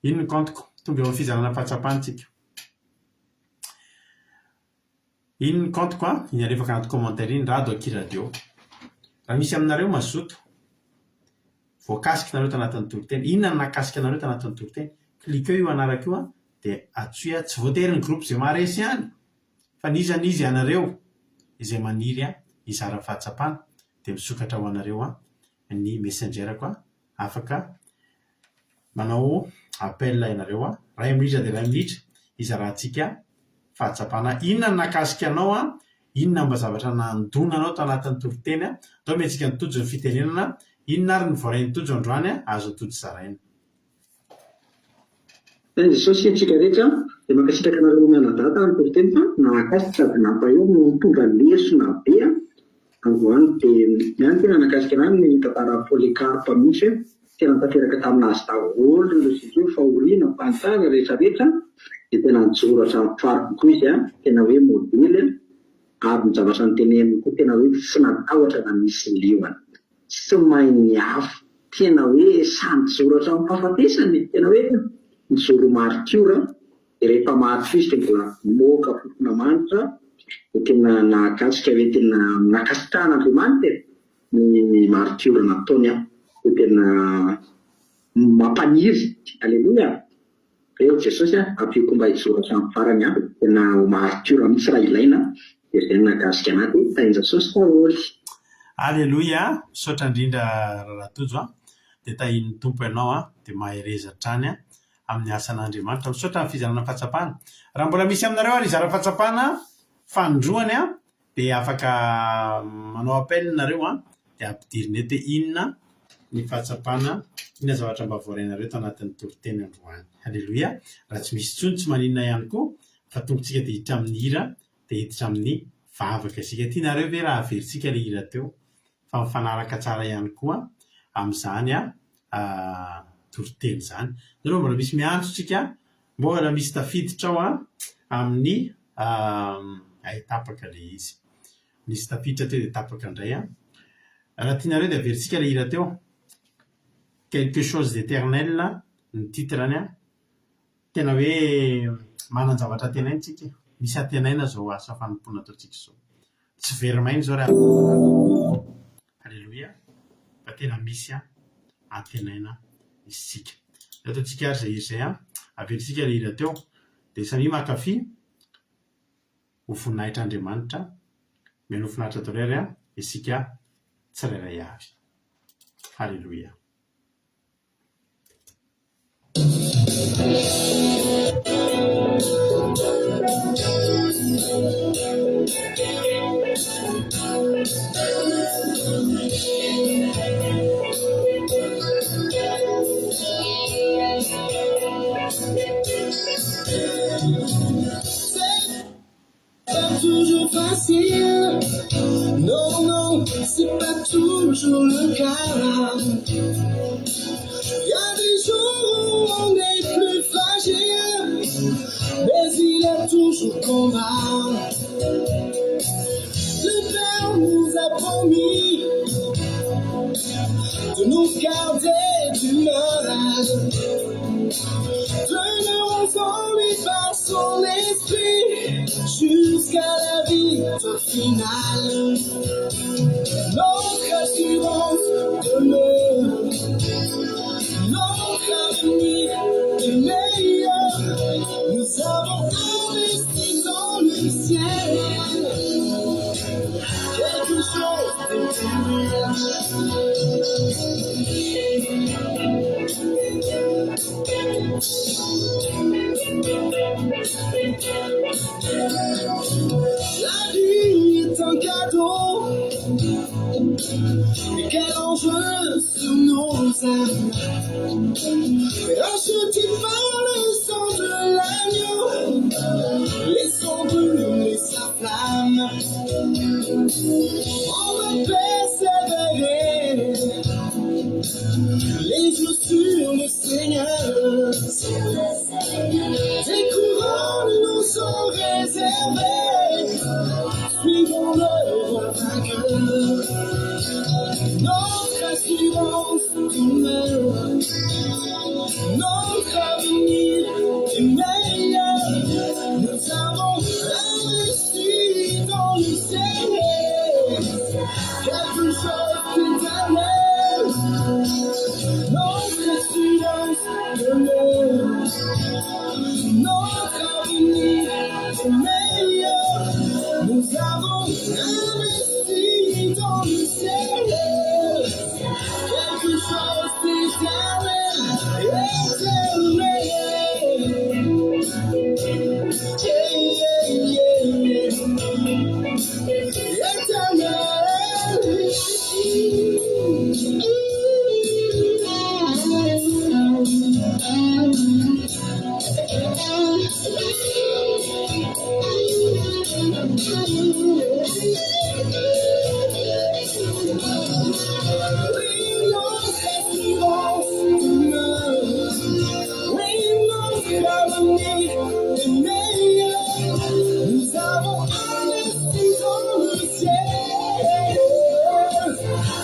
Iny ny kaontiko, tonga eo amin'ny fizarana fahatsapana isika. Iny ny kaontiko an, iny alefako anaty commentaire iny, Rado akia radio. Raha misy aminareo mazoto, voakasika nareo tanatin'ny toriteny, inona no nahakasika anareo tanatin'ny toriteny? Cliquez io anarako io an, dia antsoy aho, tsy voatery ny groupe izay maharesy ihany. Fa n'iza n'iza ianareo izay maniry hizara fahatsapana dia misokatra ho anareo ny messenger-ko afaka manao appel ianareo iray minitra dia iray minitra hizarantsika fahatsapana inona no nahakasika anao, inona mba zavatra nandona anao tao anatin'ny toriteny, atao omentsika an'i Tojo ny fitenenana, inona ary ny voarain'i Tojo androany azon'i Tojo zaraina. Tany Jesosy antsika rehetra dia mankasitraka anareo mianadahy tamin'ny toriteny fa nahakasika sady nampahery no nitondra lesona be androany dia ny ahy ny tena nahakasika anahy ny tantaran'i Polycarpe mihitsy hoe tena tanteraka tamin'azy daholo ireo logique io fahoriana, fahantana rehetra rehetra dia tena nijoro hatramin'ny farany koa izy tena hoe modely ary ny zavatra noteneniny koa tena hoe tsy natahotra na nisy liona. Tsy main'ny afo. Tena hoe sahy nijoro hatramin'ny fahafatesana e! Tena hoe nijoro maritiora, dia rehefa maty koa izy dia mbola namoaka fofona manitra, dia tena nahakasika hoe tena nankasitrahan'Andriamanitra e! ny maritiora nataony an! Dia tena mampaniry! Aleloia! Eo Jesosy a, ampiako mba hijoro hatramin'ny farany aho, tena ho maritiora mihitsy raha ilaina, dia izay no nahakasika anah dia tahin-Jesosy daholo. Aleloia! Misaotra indrindra Rahalahy Tojo a! Dia tahian'ny Tompo ianao a! Dia mahereza hatrany amin'ny asan'Andriamanitra. Misaotra amin'ny fizarana fahatsapana. Raha mbola misy aminareo ary hizara fahatsapana fanindroany a, dia afaka manao appel nareo a, dia ampidirina eto hoe inona ny fahatsapana, inona zavatra mba voarainareo tao anatin'ny toriteny androany. Aleloia! Raha tsy misy intsony tsy maninona ihany koa fa tongotsika dia hiditra amin'ny hira dia hiditra amin'ny vavaka isika. Tianareo ve raha averintsika ilay hira teo fa mifanaraka tsara ihany koa amin'izany toriteny izany. Nareo mbola misy miantso tsika, mbola misy tafiditra ao amin'ny hay tapaka ilay izy. Nisy tafiditra teo dia tapaka indray an. Raha tianareo dia averintsika ilay hira teo. Quelque chose d'éternel ny titre-ny an. Tena hoe manan-javatra antenaina tsika e. Misy antenaina izao asa fanompoana ataontsika izao. Tsy very maina izao ry havana. Aleloia. Fa tena misy antenaina isika. Ataontsika ary izay hira izay an. Averintsika ilay hira teo. Dia samia mankafy ho voninahitr'Andriamanitra. Mihaino finaritra daholo ary isika tsirairay avy. Aleloia. Pas toujours facile, non, non, c'est pas toujours le cas. Y a des jours où on est plus fragile, mais il est toujours combat. Le Père nous a promis de nous garder du mal, de nous renforcer par son esprit jusqu'à la vie finale. Notre assurance demeure, notre avenir est meilleur. Nous avons investi dans le ciel quelque chose d'éternel. La vie est un cadeau, et quel enjeu sur nos âmes. Racheté par le sang de l'agneau, laissons brûler sa flamme. On va persévérer, les yeux sur le Seigneur. Des couronnes nous sont réservées, suivons le roi vainqueur. Notre assurance demeure, notre avenir est meilleur. Nous avons investi dans le ciel quelque chose d'éternel. Notre assurance demeure, notre avenir est meilleur. Nous avons investi dans le ciel quelque chose d'éternel, éternel. Yeah, yeah, yeah, yeah. Oui, notre assurance demeure. Oui, notre avenir est meilleur. Nous avons investi dans le ciel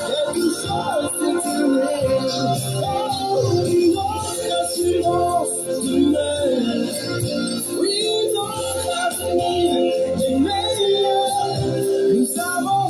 quelque chose d'éternel. Oh, notre assurance demeure. Oui, notre avenir est meilleur. Nous avons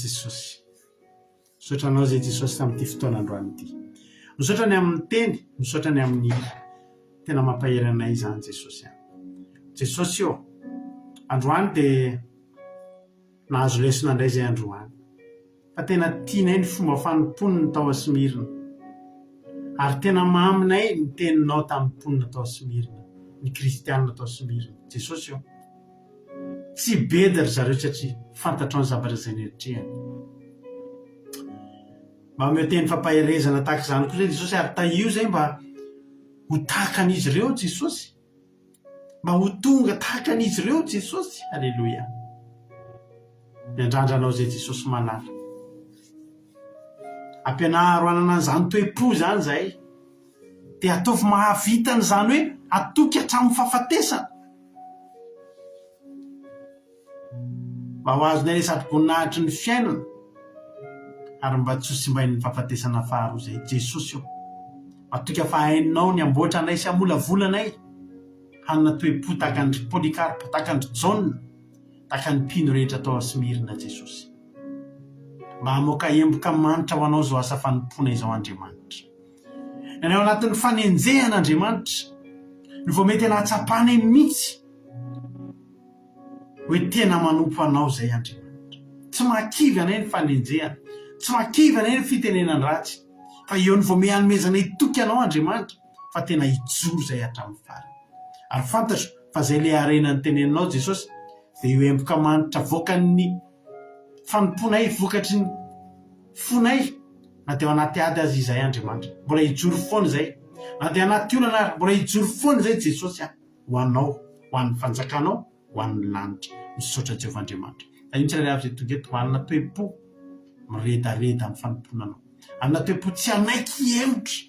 Jesosy. Misaotra Anao izay Jesosy tamin'ity fotoana androany ity. Misaotra ny amin'ny teny, misaotra ny amin'ny hira. Tena mampahery anay izany Jesosy a. Jesosy ô, androany dia nahazo lesona indray izay androany. Fa tena tianay ny fomba fanompoany ny tao Smirna. Ary tena maminay ny teninao tamin'ny mponina tao Smirna, ny kristianina tao Smirna. Jesosy ô. Tsy bedy ry zareo satria fantatrao ny zavatra izay niatrehany. Mba omeo teny fampaherezana tahaka izany koa izay Jesosy ary tahio izay mba ho tahaka an'izy ireo Jesosy. Mba ho tonga tahaka an'izy ireo Jesosy. Aleloia. Miandrandra anao izay Jesosy malala. Ampianaro hanana an'izany toe-po izany izahay. Dia ataovy mahavita an'izany hoe hatoky hatramin'ny fahafatesana. Mba ho azonay ilay satroboninahitry ny fiainana ary mba tsy ho simbain'ny fahafatesana faharoa izay. Jesosy ô, matoky fa hainao ny hamboatra anay sy hamolavola anay hanana toe-po tahaka an-dry Polycarpe, tahaka an-dry Jaona, tahaka ny mpino rehetra tao Smyrna Jesosy. Mba hamoaka emboka manitra ho anao izao asa fanompoana izao Andriamanitra. Ny ao anatin'ny fanenjehana Andriamanitra no vao mety nahatsapanay mihitsy hoe tena manompo anao izay Andriamanitra. Tsy mahakivy anay ny fanenjehana, tsy mahakivy anay ny fitenenan-dratsy, fa eo no vao me hanomezanay toky anao Andriamanitra fa tena hijoro izay hatramin'ny farany. Ary fantatro fa izay ilay harena noteneninao Jesosy dia io emboka manitra avoakan'ny fanompoanay vokatry ny fonay na dia ao anaty ady aza izahay Andriamanitra. Mbola hijoro foana izay. Na dia anaty olana ary mbola hijoro foana izay Jesosy a. Ho anao, ho an'ny fanjakanao, ho an'ny lanitra. Misaotra Jehovah Andriamanitra. Tahio ny tsirairay avy izay tonga eto hanana toe-po miredareda amin'ny fanompoana anao. Hanana toe-po tsy hanaiky hihemotra.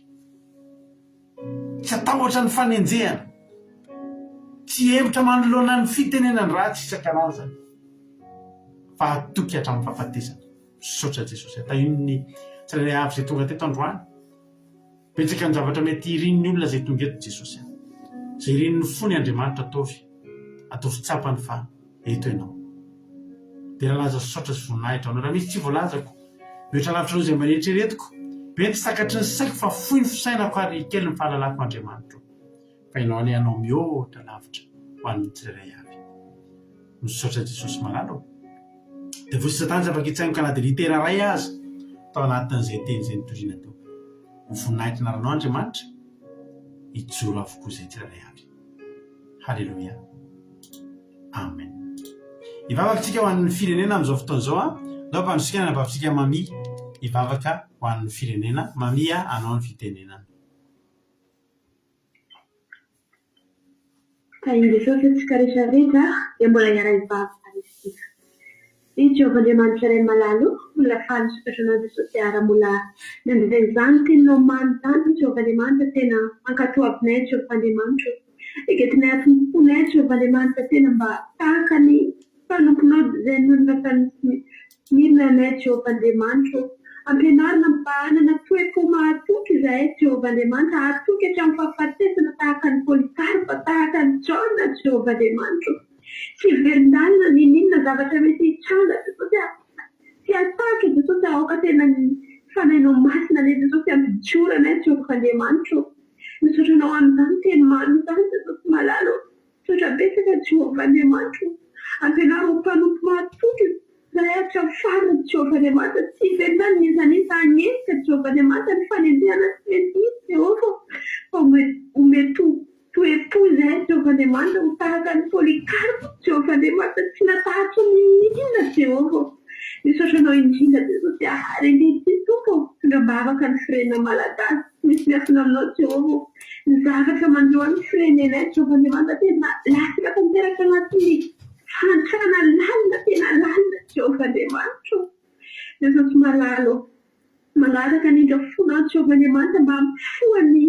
Tsy hatahotra ny fanenjehana. Tsy hihemotra manoloana ny fitenenan-dratsy isan-karazany. Fa hatoky hatramin'ny fahafatesana. Misaotra Jesosy. Tahino ny tsirairay avy izay tonga teto androany. Betsaka ny zavatra mety irin'ny olona izay tonga eto Jesosy. Izay irin'ny fony Andriamanitra ataovy. Ataovy tsapany fa eto Ianao. Dera laza saotra sy voninahitra ho Anao. Raha misy tsy voalazako, mihoatra lavitra noho izay mba neritreretiko, be ny tsy takatry ny saiko fa fohy ny fisainako ary kely ny fahalalako Andriamanitro. Fa Ianao anie hanao mihoatra lavitra ho an'ny tsirairay avy. Misaotra Jesosy malala ô. Devoly sy Satana tsy afaka hitsaingoka na dia litera iray aza tao anatin'izay teny izay nitoriana teo. Ho voninahitry ny anaranao Andriamanitra, hijoro avokoa izay tsirairay avy. Haleloia. Amen. Hivavaka isika ho an'ny firenena amin'izao fotoana izao. Ndao ampandrosoika ny anabavintsika Mamia hivavaka ho an'ny firenena. Mamia, anao ny fitenenana. Tahin'i Jesosy antsika rehetra rehetra dia mbola hiara-hivavaka isika. Ry Jehovah Andriamanitra Ray malala o, mbola faly misaotra Anao Jesosy ary mbola nandray izany teninao mamy izany Jehovah Andriamanitra tena ankatoavinay Jehovah Andriamanitra o. Ekentinay ato ny fonay Jehovah Andriamanitra tena mba tahaka ny mpanomponao izay nonina tany Mila anay Jehovah Andriamanitra ô. Ampianarina mba hanana toe-po mahatoky izahay Jehovah Andriamanitra, hahatoky hatramin'ny fahafatesana tahaka an'i Polycarpe, tahaka an'i Jaona Jehovah Andriamanitra ô. Tsy hiverin-dalana n'inon'inona zavatra mety hitranga Jesosy a. Tsy hatahotra Jesosy a, aoka tena ny Fanahinao Masina anie Jesosy hampijoro anay Jehovah Andriamanitra ô. Misaotra Anao amin'izany teny mamy izany Jesosy malala ô. Misaotra betsaka Jehovah Andriamanitra o! Ampianaro ho mpanompo mahatoky izahay hatramin'ny farany Jehovah Andriamanitra tsy hiverina n'iza n'iza hagnenjika Jehovah Andriamanitra ny fanenjehana tsy mety hisy Jehovah o! Fa omeo toe-po izahay Jehovah Andriamanitra ho tahaka an'i Polycarpe Jehovah Andriamanitra tsy natahotra n'inon'inona Jehovah o! Misaotra anao indrindra Jesosy ah! Ary ankehitriny Tompo o! Tondra-bavaka ny firenena malagasy tsy misy miafina aminao Jehovah o! Ny zavatra manjo an'ny firenenay Jehovah Andriamanitra tena latsaka tanteraka anatin'ny fahantrana lalina tena lalina Jehovah Andriamanitra o! Jesosy malala o! Mangataka ny indra fonao Jehovah Andriamanitra mba hampifoha ny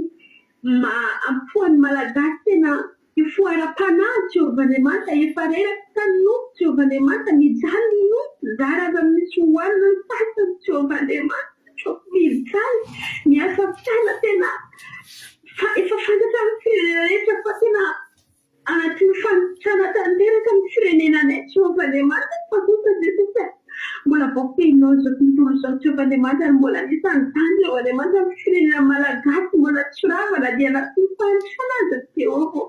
hampifoha ny Malagasy tena hifoha ara-panahy Jehovah Andriamanitra efa reraka ny nofo Jehovah Andriamanitra mijaly ny nofo zara aza misy hohanina ny sasany Jehovah Andriamanitra o! Mijaly ny asa fiainana tena fa efa fantatra amin'ny firenena rehetra fa tena anatin'ny fahantrana tanteraka ny firenenanay Jehovah Andriamanitra fa kosa Jesosy a! Mbola. voafehinao izao tontolo izao Jehovah Andriamanitra ary mbola anisan'izany Jehovah Andriamanitra ny firenena Malagasy mbola tsy rava na dia anatin'ny fahantrana aza Jehovah ô.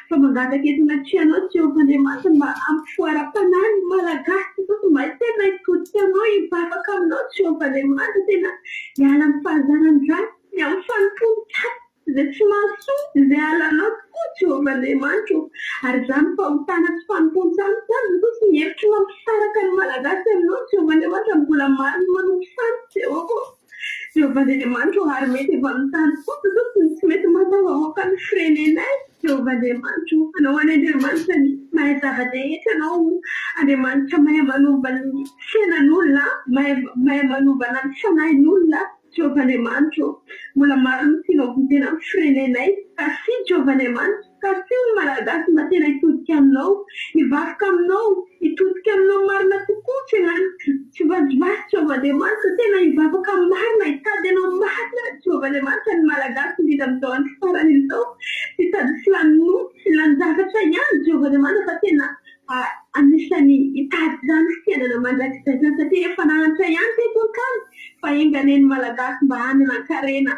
Fa mangataka eto anatrehanao Jehovah Andriamanitra mba hampifoha ara-panahy ny Malagasy Jesosy mba tena hitodika aminao hivavaka aminao Jehovah Andriamanitra tena hiala amin'ny fahazaran-dratsy ny amin'ny fanompoan-tsampy Izay tsy mahasoa, izay halanao tokoa, Jehovah Andriamanitra ô. Ary izany fahotana sy fanompoan-tsampy izany, Jesosy, ny hevitro mampisaraka ny Malagasy aminao, Jehovah Andriamanitra, mbola maro ny manompo sampy, Jehovah ô. Jehovah Andriamanitra ô, ary mety avy amin'izany koa, Jesosy, ny tsy mety mahatafavoaka ny firenenay, Jehovah Andriamanitra ô. Anao any Andriamanitra ny mahay zava-drehetra Ianao, Andriamanitra mahay manova ny fiainan'olona, mahay mahay manova na ny fanahin'olona. Jehovah Andriamanitra ô, mbola maro ny tianao vonjena amin'ny firenenay, kasiho Jehovah Andriamanitra, kasiho ny Malagasy mba tena hitodika aminao, hivavaka aminao, hitodika aminao marina tokoa, tsy hagnano tsivazivazy Jehovah Andriamanitra, tena hivavaka marina, hitady anao marina Jehovah Andriamanitra ny Malagasy indrindra amin'izao andro farany izao, tsy hitady filan'ny nofo, filan-javatra ihany Jehovah Andriamanitra fa tena Anisan'ny hitady izany fiainana mandrakizay izany satria efa nahantra ihany teto an-tany fa enga anie ny Malagasy mba hanana karena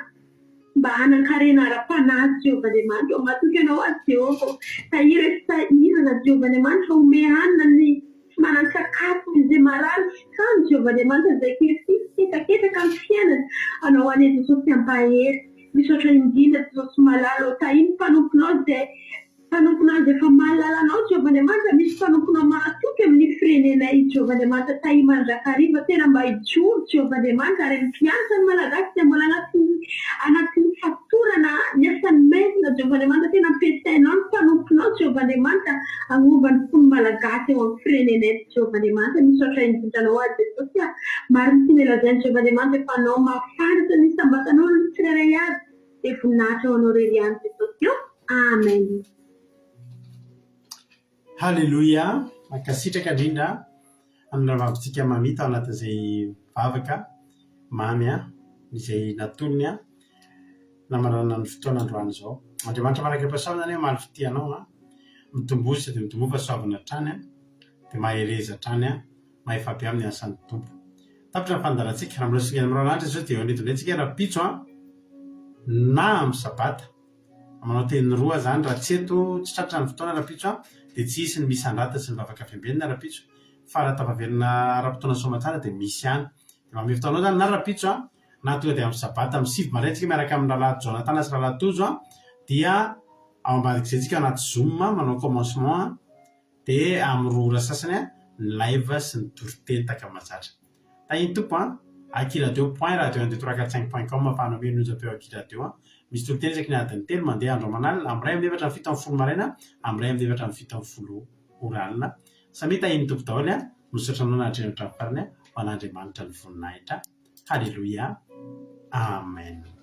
mba hanan-karena ara-panahy Jehovah Andriamanitra ô matoky anao aho Jehovah ô tahiry e sahirana Jehovah Andriamanitra ome hanina ny tsy manan-tsakafo izay marary sy kamo Jehovah Andriamanitra izay kirifiry sy ketraketraka amin'ny fiainana anao anie Jesosy hampahery misaotra indrindra Jesosy malala ô tahino mpanomponao izay Mpanomponao izay efa mahalala Anao, Jehovah Andriamanitra, misy mpanomponao mahatoky amin'ny firenenay, Jehovah Andriamanitra, tahia mandrakariva, tena mba hijoro, Jehovah Andriamanitra, ary hampianatra ny Malagasy izay mbola anatin'ny anatin'ny fatorana ny asan'ny maizina, Jehovah Andriamanitra, tena ampiasainao ny mpanomponao, Jehovah Andriamanitra, hagnova ny fon'ny Malagasy eo amin'ny firenenay, Jehovah Andriamanitra, misaotra indrindra Anao aho, Jesosy a, marina tiana lazaina, Jehovah Andriamanitra, fa Anao mahafantatra ny isam-batan'olona tsirairay avy, dia voninahitra ho Anao irery ihany, Jesosy ô. Amen. Haleloia! Mankasitraka indrindra amin'ny rahavavintsika Mamy tao anatin'izay vavaka mamy izay natolony namaranana ny fotoana androany izao. Andriamanitra manakaipahasoavana anie hamaly fitia anao an! Mitomboa sady mitomboa fahasoavana hatrany an! Dia mahereza hatrany an! Mahefa be amin'ny asan'ny Tompo. Tapitra ny fandaharantsika. Raha mbola singan'ny miroanandro izao dia eo an'eto indray tsika rahampitso an! Na amin'ny sabata. Manao teny roa zany raha tsy eto tsy tratra ny fotoana rahampitso an, dia tsy hisy ny misandrata sy ny vavaka fiambenana rahampitso fa raha tafaverina ara-potoana soamantsara dia misy ihany. Dia manome fotoana anao zany na rahampitso an, na tonga dia amin'ny sabata amin'ny 9 maraina tsika miaraka amin'ny rahalahy Jonathan sy rahalahy Tojo an, dia ao ambadik'izay tsika anaty zoom manao commencement an, Dia amin'ny roa ora sasany ny live sy ny toriteny tahaka ny mahazatra. Tahin'ny Tompo an! Akiradio point radio un deux trois quatre cinq point com ahafahanao mihaino ny onjam-peo Akiradio an! Misy toriteny isaky ny adiny telo mandeha andro aman'alina, amin'ny iray amin'ny efatra amin'ny 17 maraina, amin'ny iray amin'ny efatra amin'ny 17 ora alina. Samia tahin'ny Tompo daholo an! Misaotra anao nahatrehina hatramin'ny farany an! Ho an'Andriamanitra ny voninahitra. Haleloia! Amen!